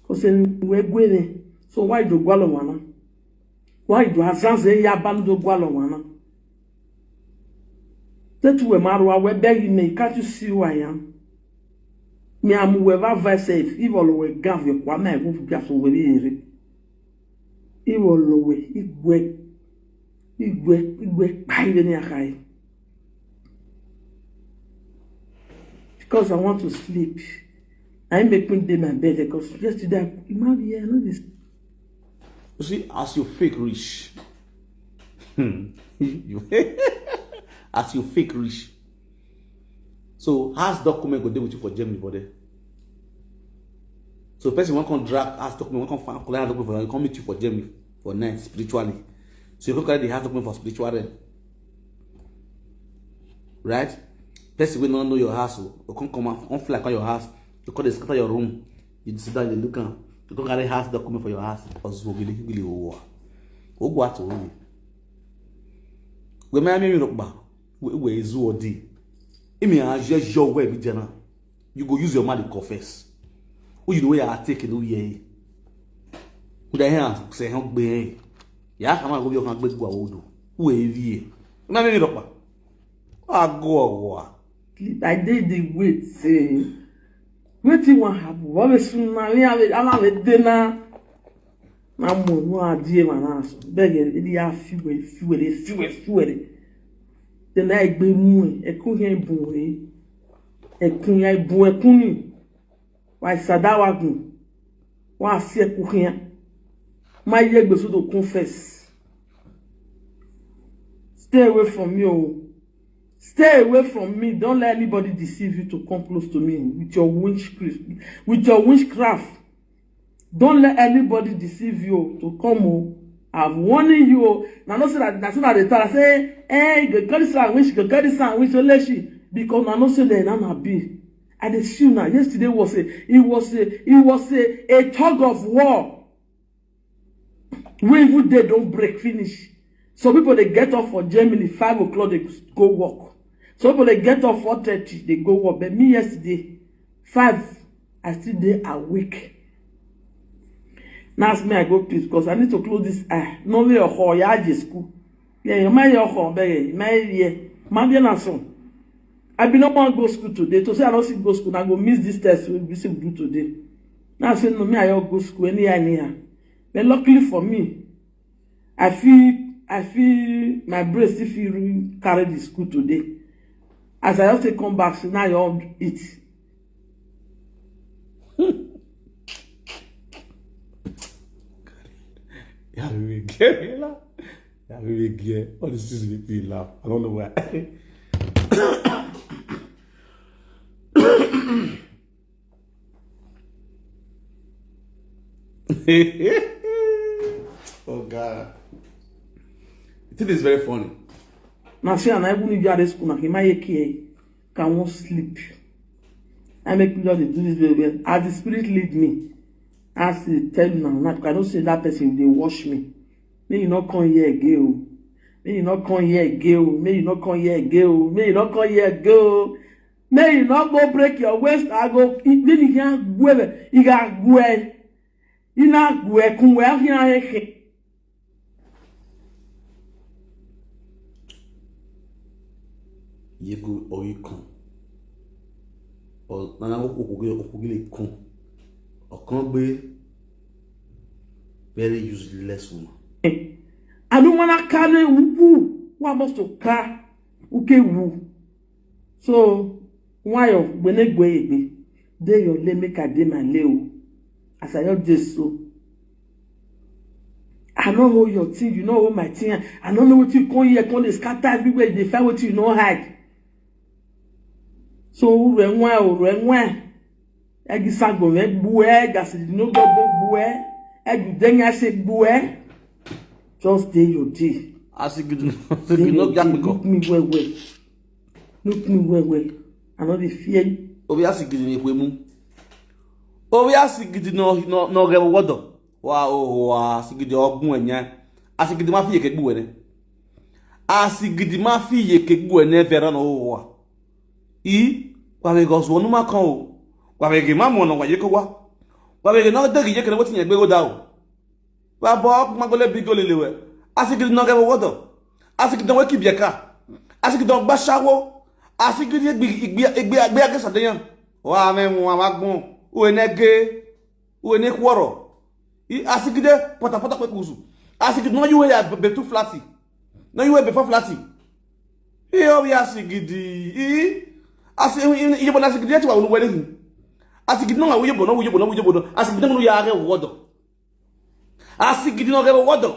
Because we gwere. So why do gwalo wana? Why do azanze ya bando gwalo wana? That we marwa we beg me, can't you see who I am? Me am whoever vice if all we gav your kwame I go for gas over here. Iwolowe, igwe, igwe, igwe, kpaire ni akai. Because I want to sleep. I make me dey my bed because yesterday I, you know, yeah, I know this. You see, as you fake rich, hmm, you, as you fake rich, so house document go dey with you for Germany for there. So person wan come drag house document, wan come find collect house document for you, come meet you for Germany for night spiritually. So you go carry the house document for spiritual realm. Right? Person wey no know your house o, go come come out, come fly come your house, you come dey scatter your room, you sit down dey look am, you come carry house document for your house. Ozuo gili gili owo. Ogwa to owo. We me ami mi rokpa. We we ezu odi. Imi aje jo we bi jana. You go use your mouth to confess. Who you know where I take it, who ye? Who the hell say hell be? Ya kama go bi o kan gbe gwa odo. Who e vi e? Na mi mi rokpa. Ago ago. I dey dey wait say wetin wan happen. What be soon na me have it. I'm have it dinner. Na mo no adie ma na so. Beg e di ya fi we fi we fi we fi we. Then I gbe mu e. E ku yen bu e. E ku ya bu e ku ni. Wa sadawa gun. Wa si e ku yen. Ma ye gbe so to confess. Stay away from me o. Stay away from me. Don't let anybody deceive you to come close to me with your witchcraft. With your witchcraft. Don't let anybody deceive you to come o. I'm warning you o. Na no say that na so na dey tell say eh you go carry sandwich, you go carry sandwich, oleshi, because na no say dem na na be. I dey see una. Yesterday was a, it was a, it was a, a tug of war. We even dey don break finish. Some people dey get up for Germany five o'clock dey go work. Some people dey get up four thirty dey go work. But me yesterday five I still dey awake. Now ask me I go please because I need to close this eye. No way or ya je school. Yeah, you my your home, beg you my yeah. Man be na son. I be no wan go school today. To say I no see go school, I go miss this test we be see do today. Now say no me I go school anyhow anyhow. But luckily for me, I feel I feel my brain still feel really carry the school today. As I just take come back, so now you all eat. Yeah, we get la. Yeah, we get all these things make me laugh. I don't know why. Oh God. You think it's very funny? Na say na even if you are school na him I care. Can won't sleep. I make me just dey do this very well. As the spirit lead me, as he tell me now, now I know say that person dey watch me. May you not come here again. May you not come here again. May you not come here again. May you not come here again. May you not go break your waist. I go. Then you can go. You can go. You not go. Come where you are. Yego oyikan. Nana okugile okugile kun. Okan gbe very useless woman. I don't wanna carry uku. What must to car? Uke wu. So why you when they go egbe? Dey your lay make I dey my lay o. As I just dey so. I no hold your thing, you no hold my thing. I no know what you come here, come dey scatter everywhere. You dey find what you no hide. So uru enwe uru enwe. Egi sango me gbue, gasi no go gbue. Egi denya se gbue. Just dey your day. Asigidi no gya me ko. Look me well well. Look me well well. I no dey fear you. Obi asigidi ni kwemu. Obi asigidi no no no ge wodo. Wa o wa asigidi ogun enya. Asigidi ma fi yeke gbu ene. Asigidi ma fi yeke gbu ene vera no wa. I, wa vbe ghe ọzuọ ne uma kọn o. Wa vbe ghe ma mu ọnọ wa ye ko wa. Wa vbe ghe ne ọ deghẹ iye kene wetin yẹn gbe gho da o. Wa bọ ọkpọnma gbele bi ghe olele wẹ. Asigidi ne ọ ghẹ vbe owọdọ. Asigidi ne ọ wẹ ke ibiẹka. Asigidi ne ọ gba ashawo. Asigidi egbe egbe egbe egbe agesa de yan. Wa mwẹ mu wa gbọn. Uwe ne ghe. Uwe ne khuọrọ. I, asigidi pọtapọta kpekusu. Asigidi ne ọ yuwe ya be two flat. Ne ọ yuwe be four flat. I, ọ vbe asigidi. I, asi, i, i, iyebo ne asigidi ẹ ti wa unu wẹre hin. Asigidi ne ọ ghẹ iyebo, ne ọ ghẹ iyebo, ne ọ ghẹ iyebo, ne asigidi ne ọ ya ghẹ vbe owọdọ. Asigidi ne ọ ghẹ vbe owọdọ.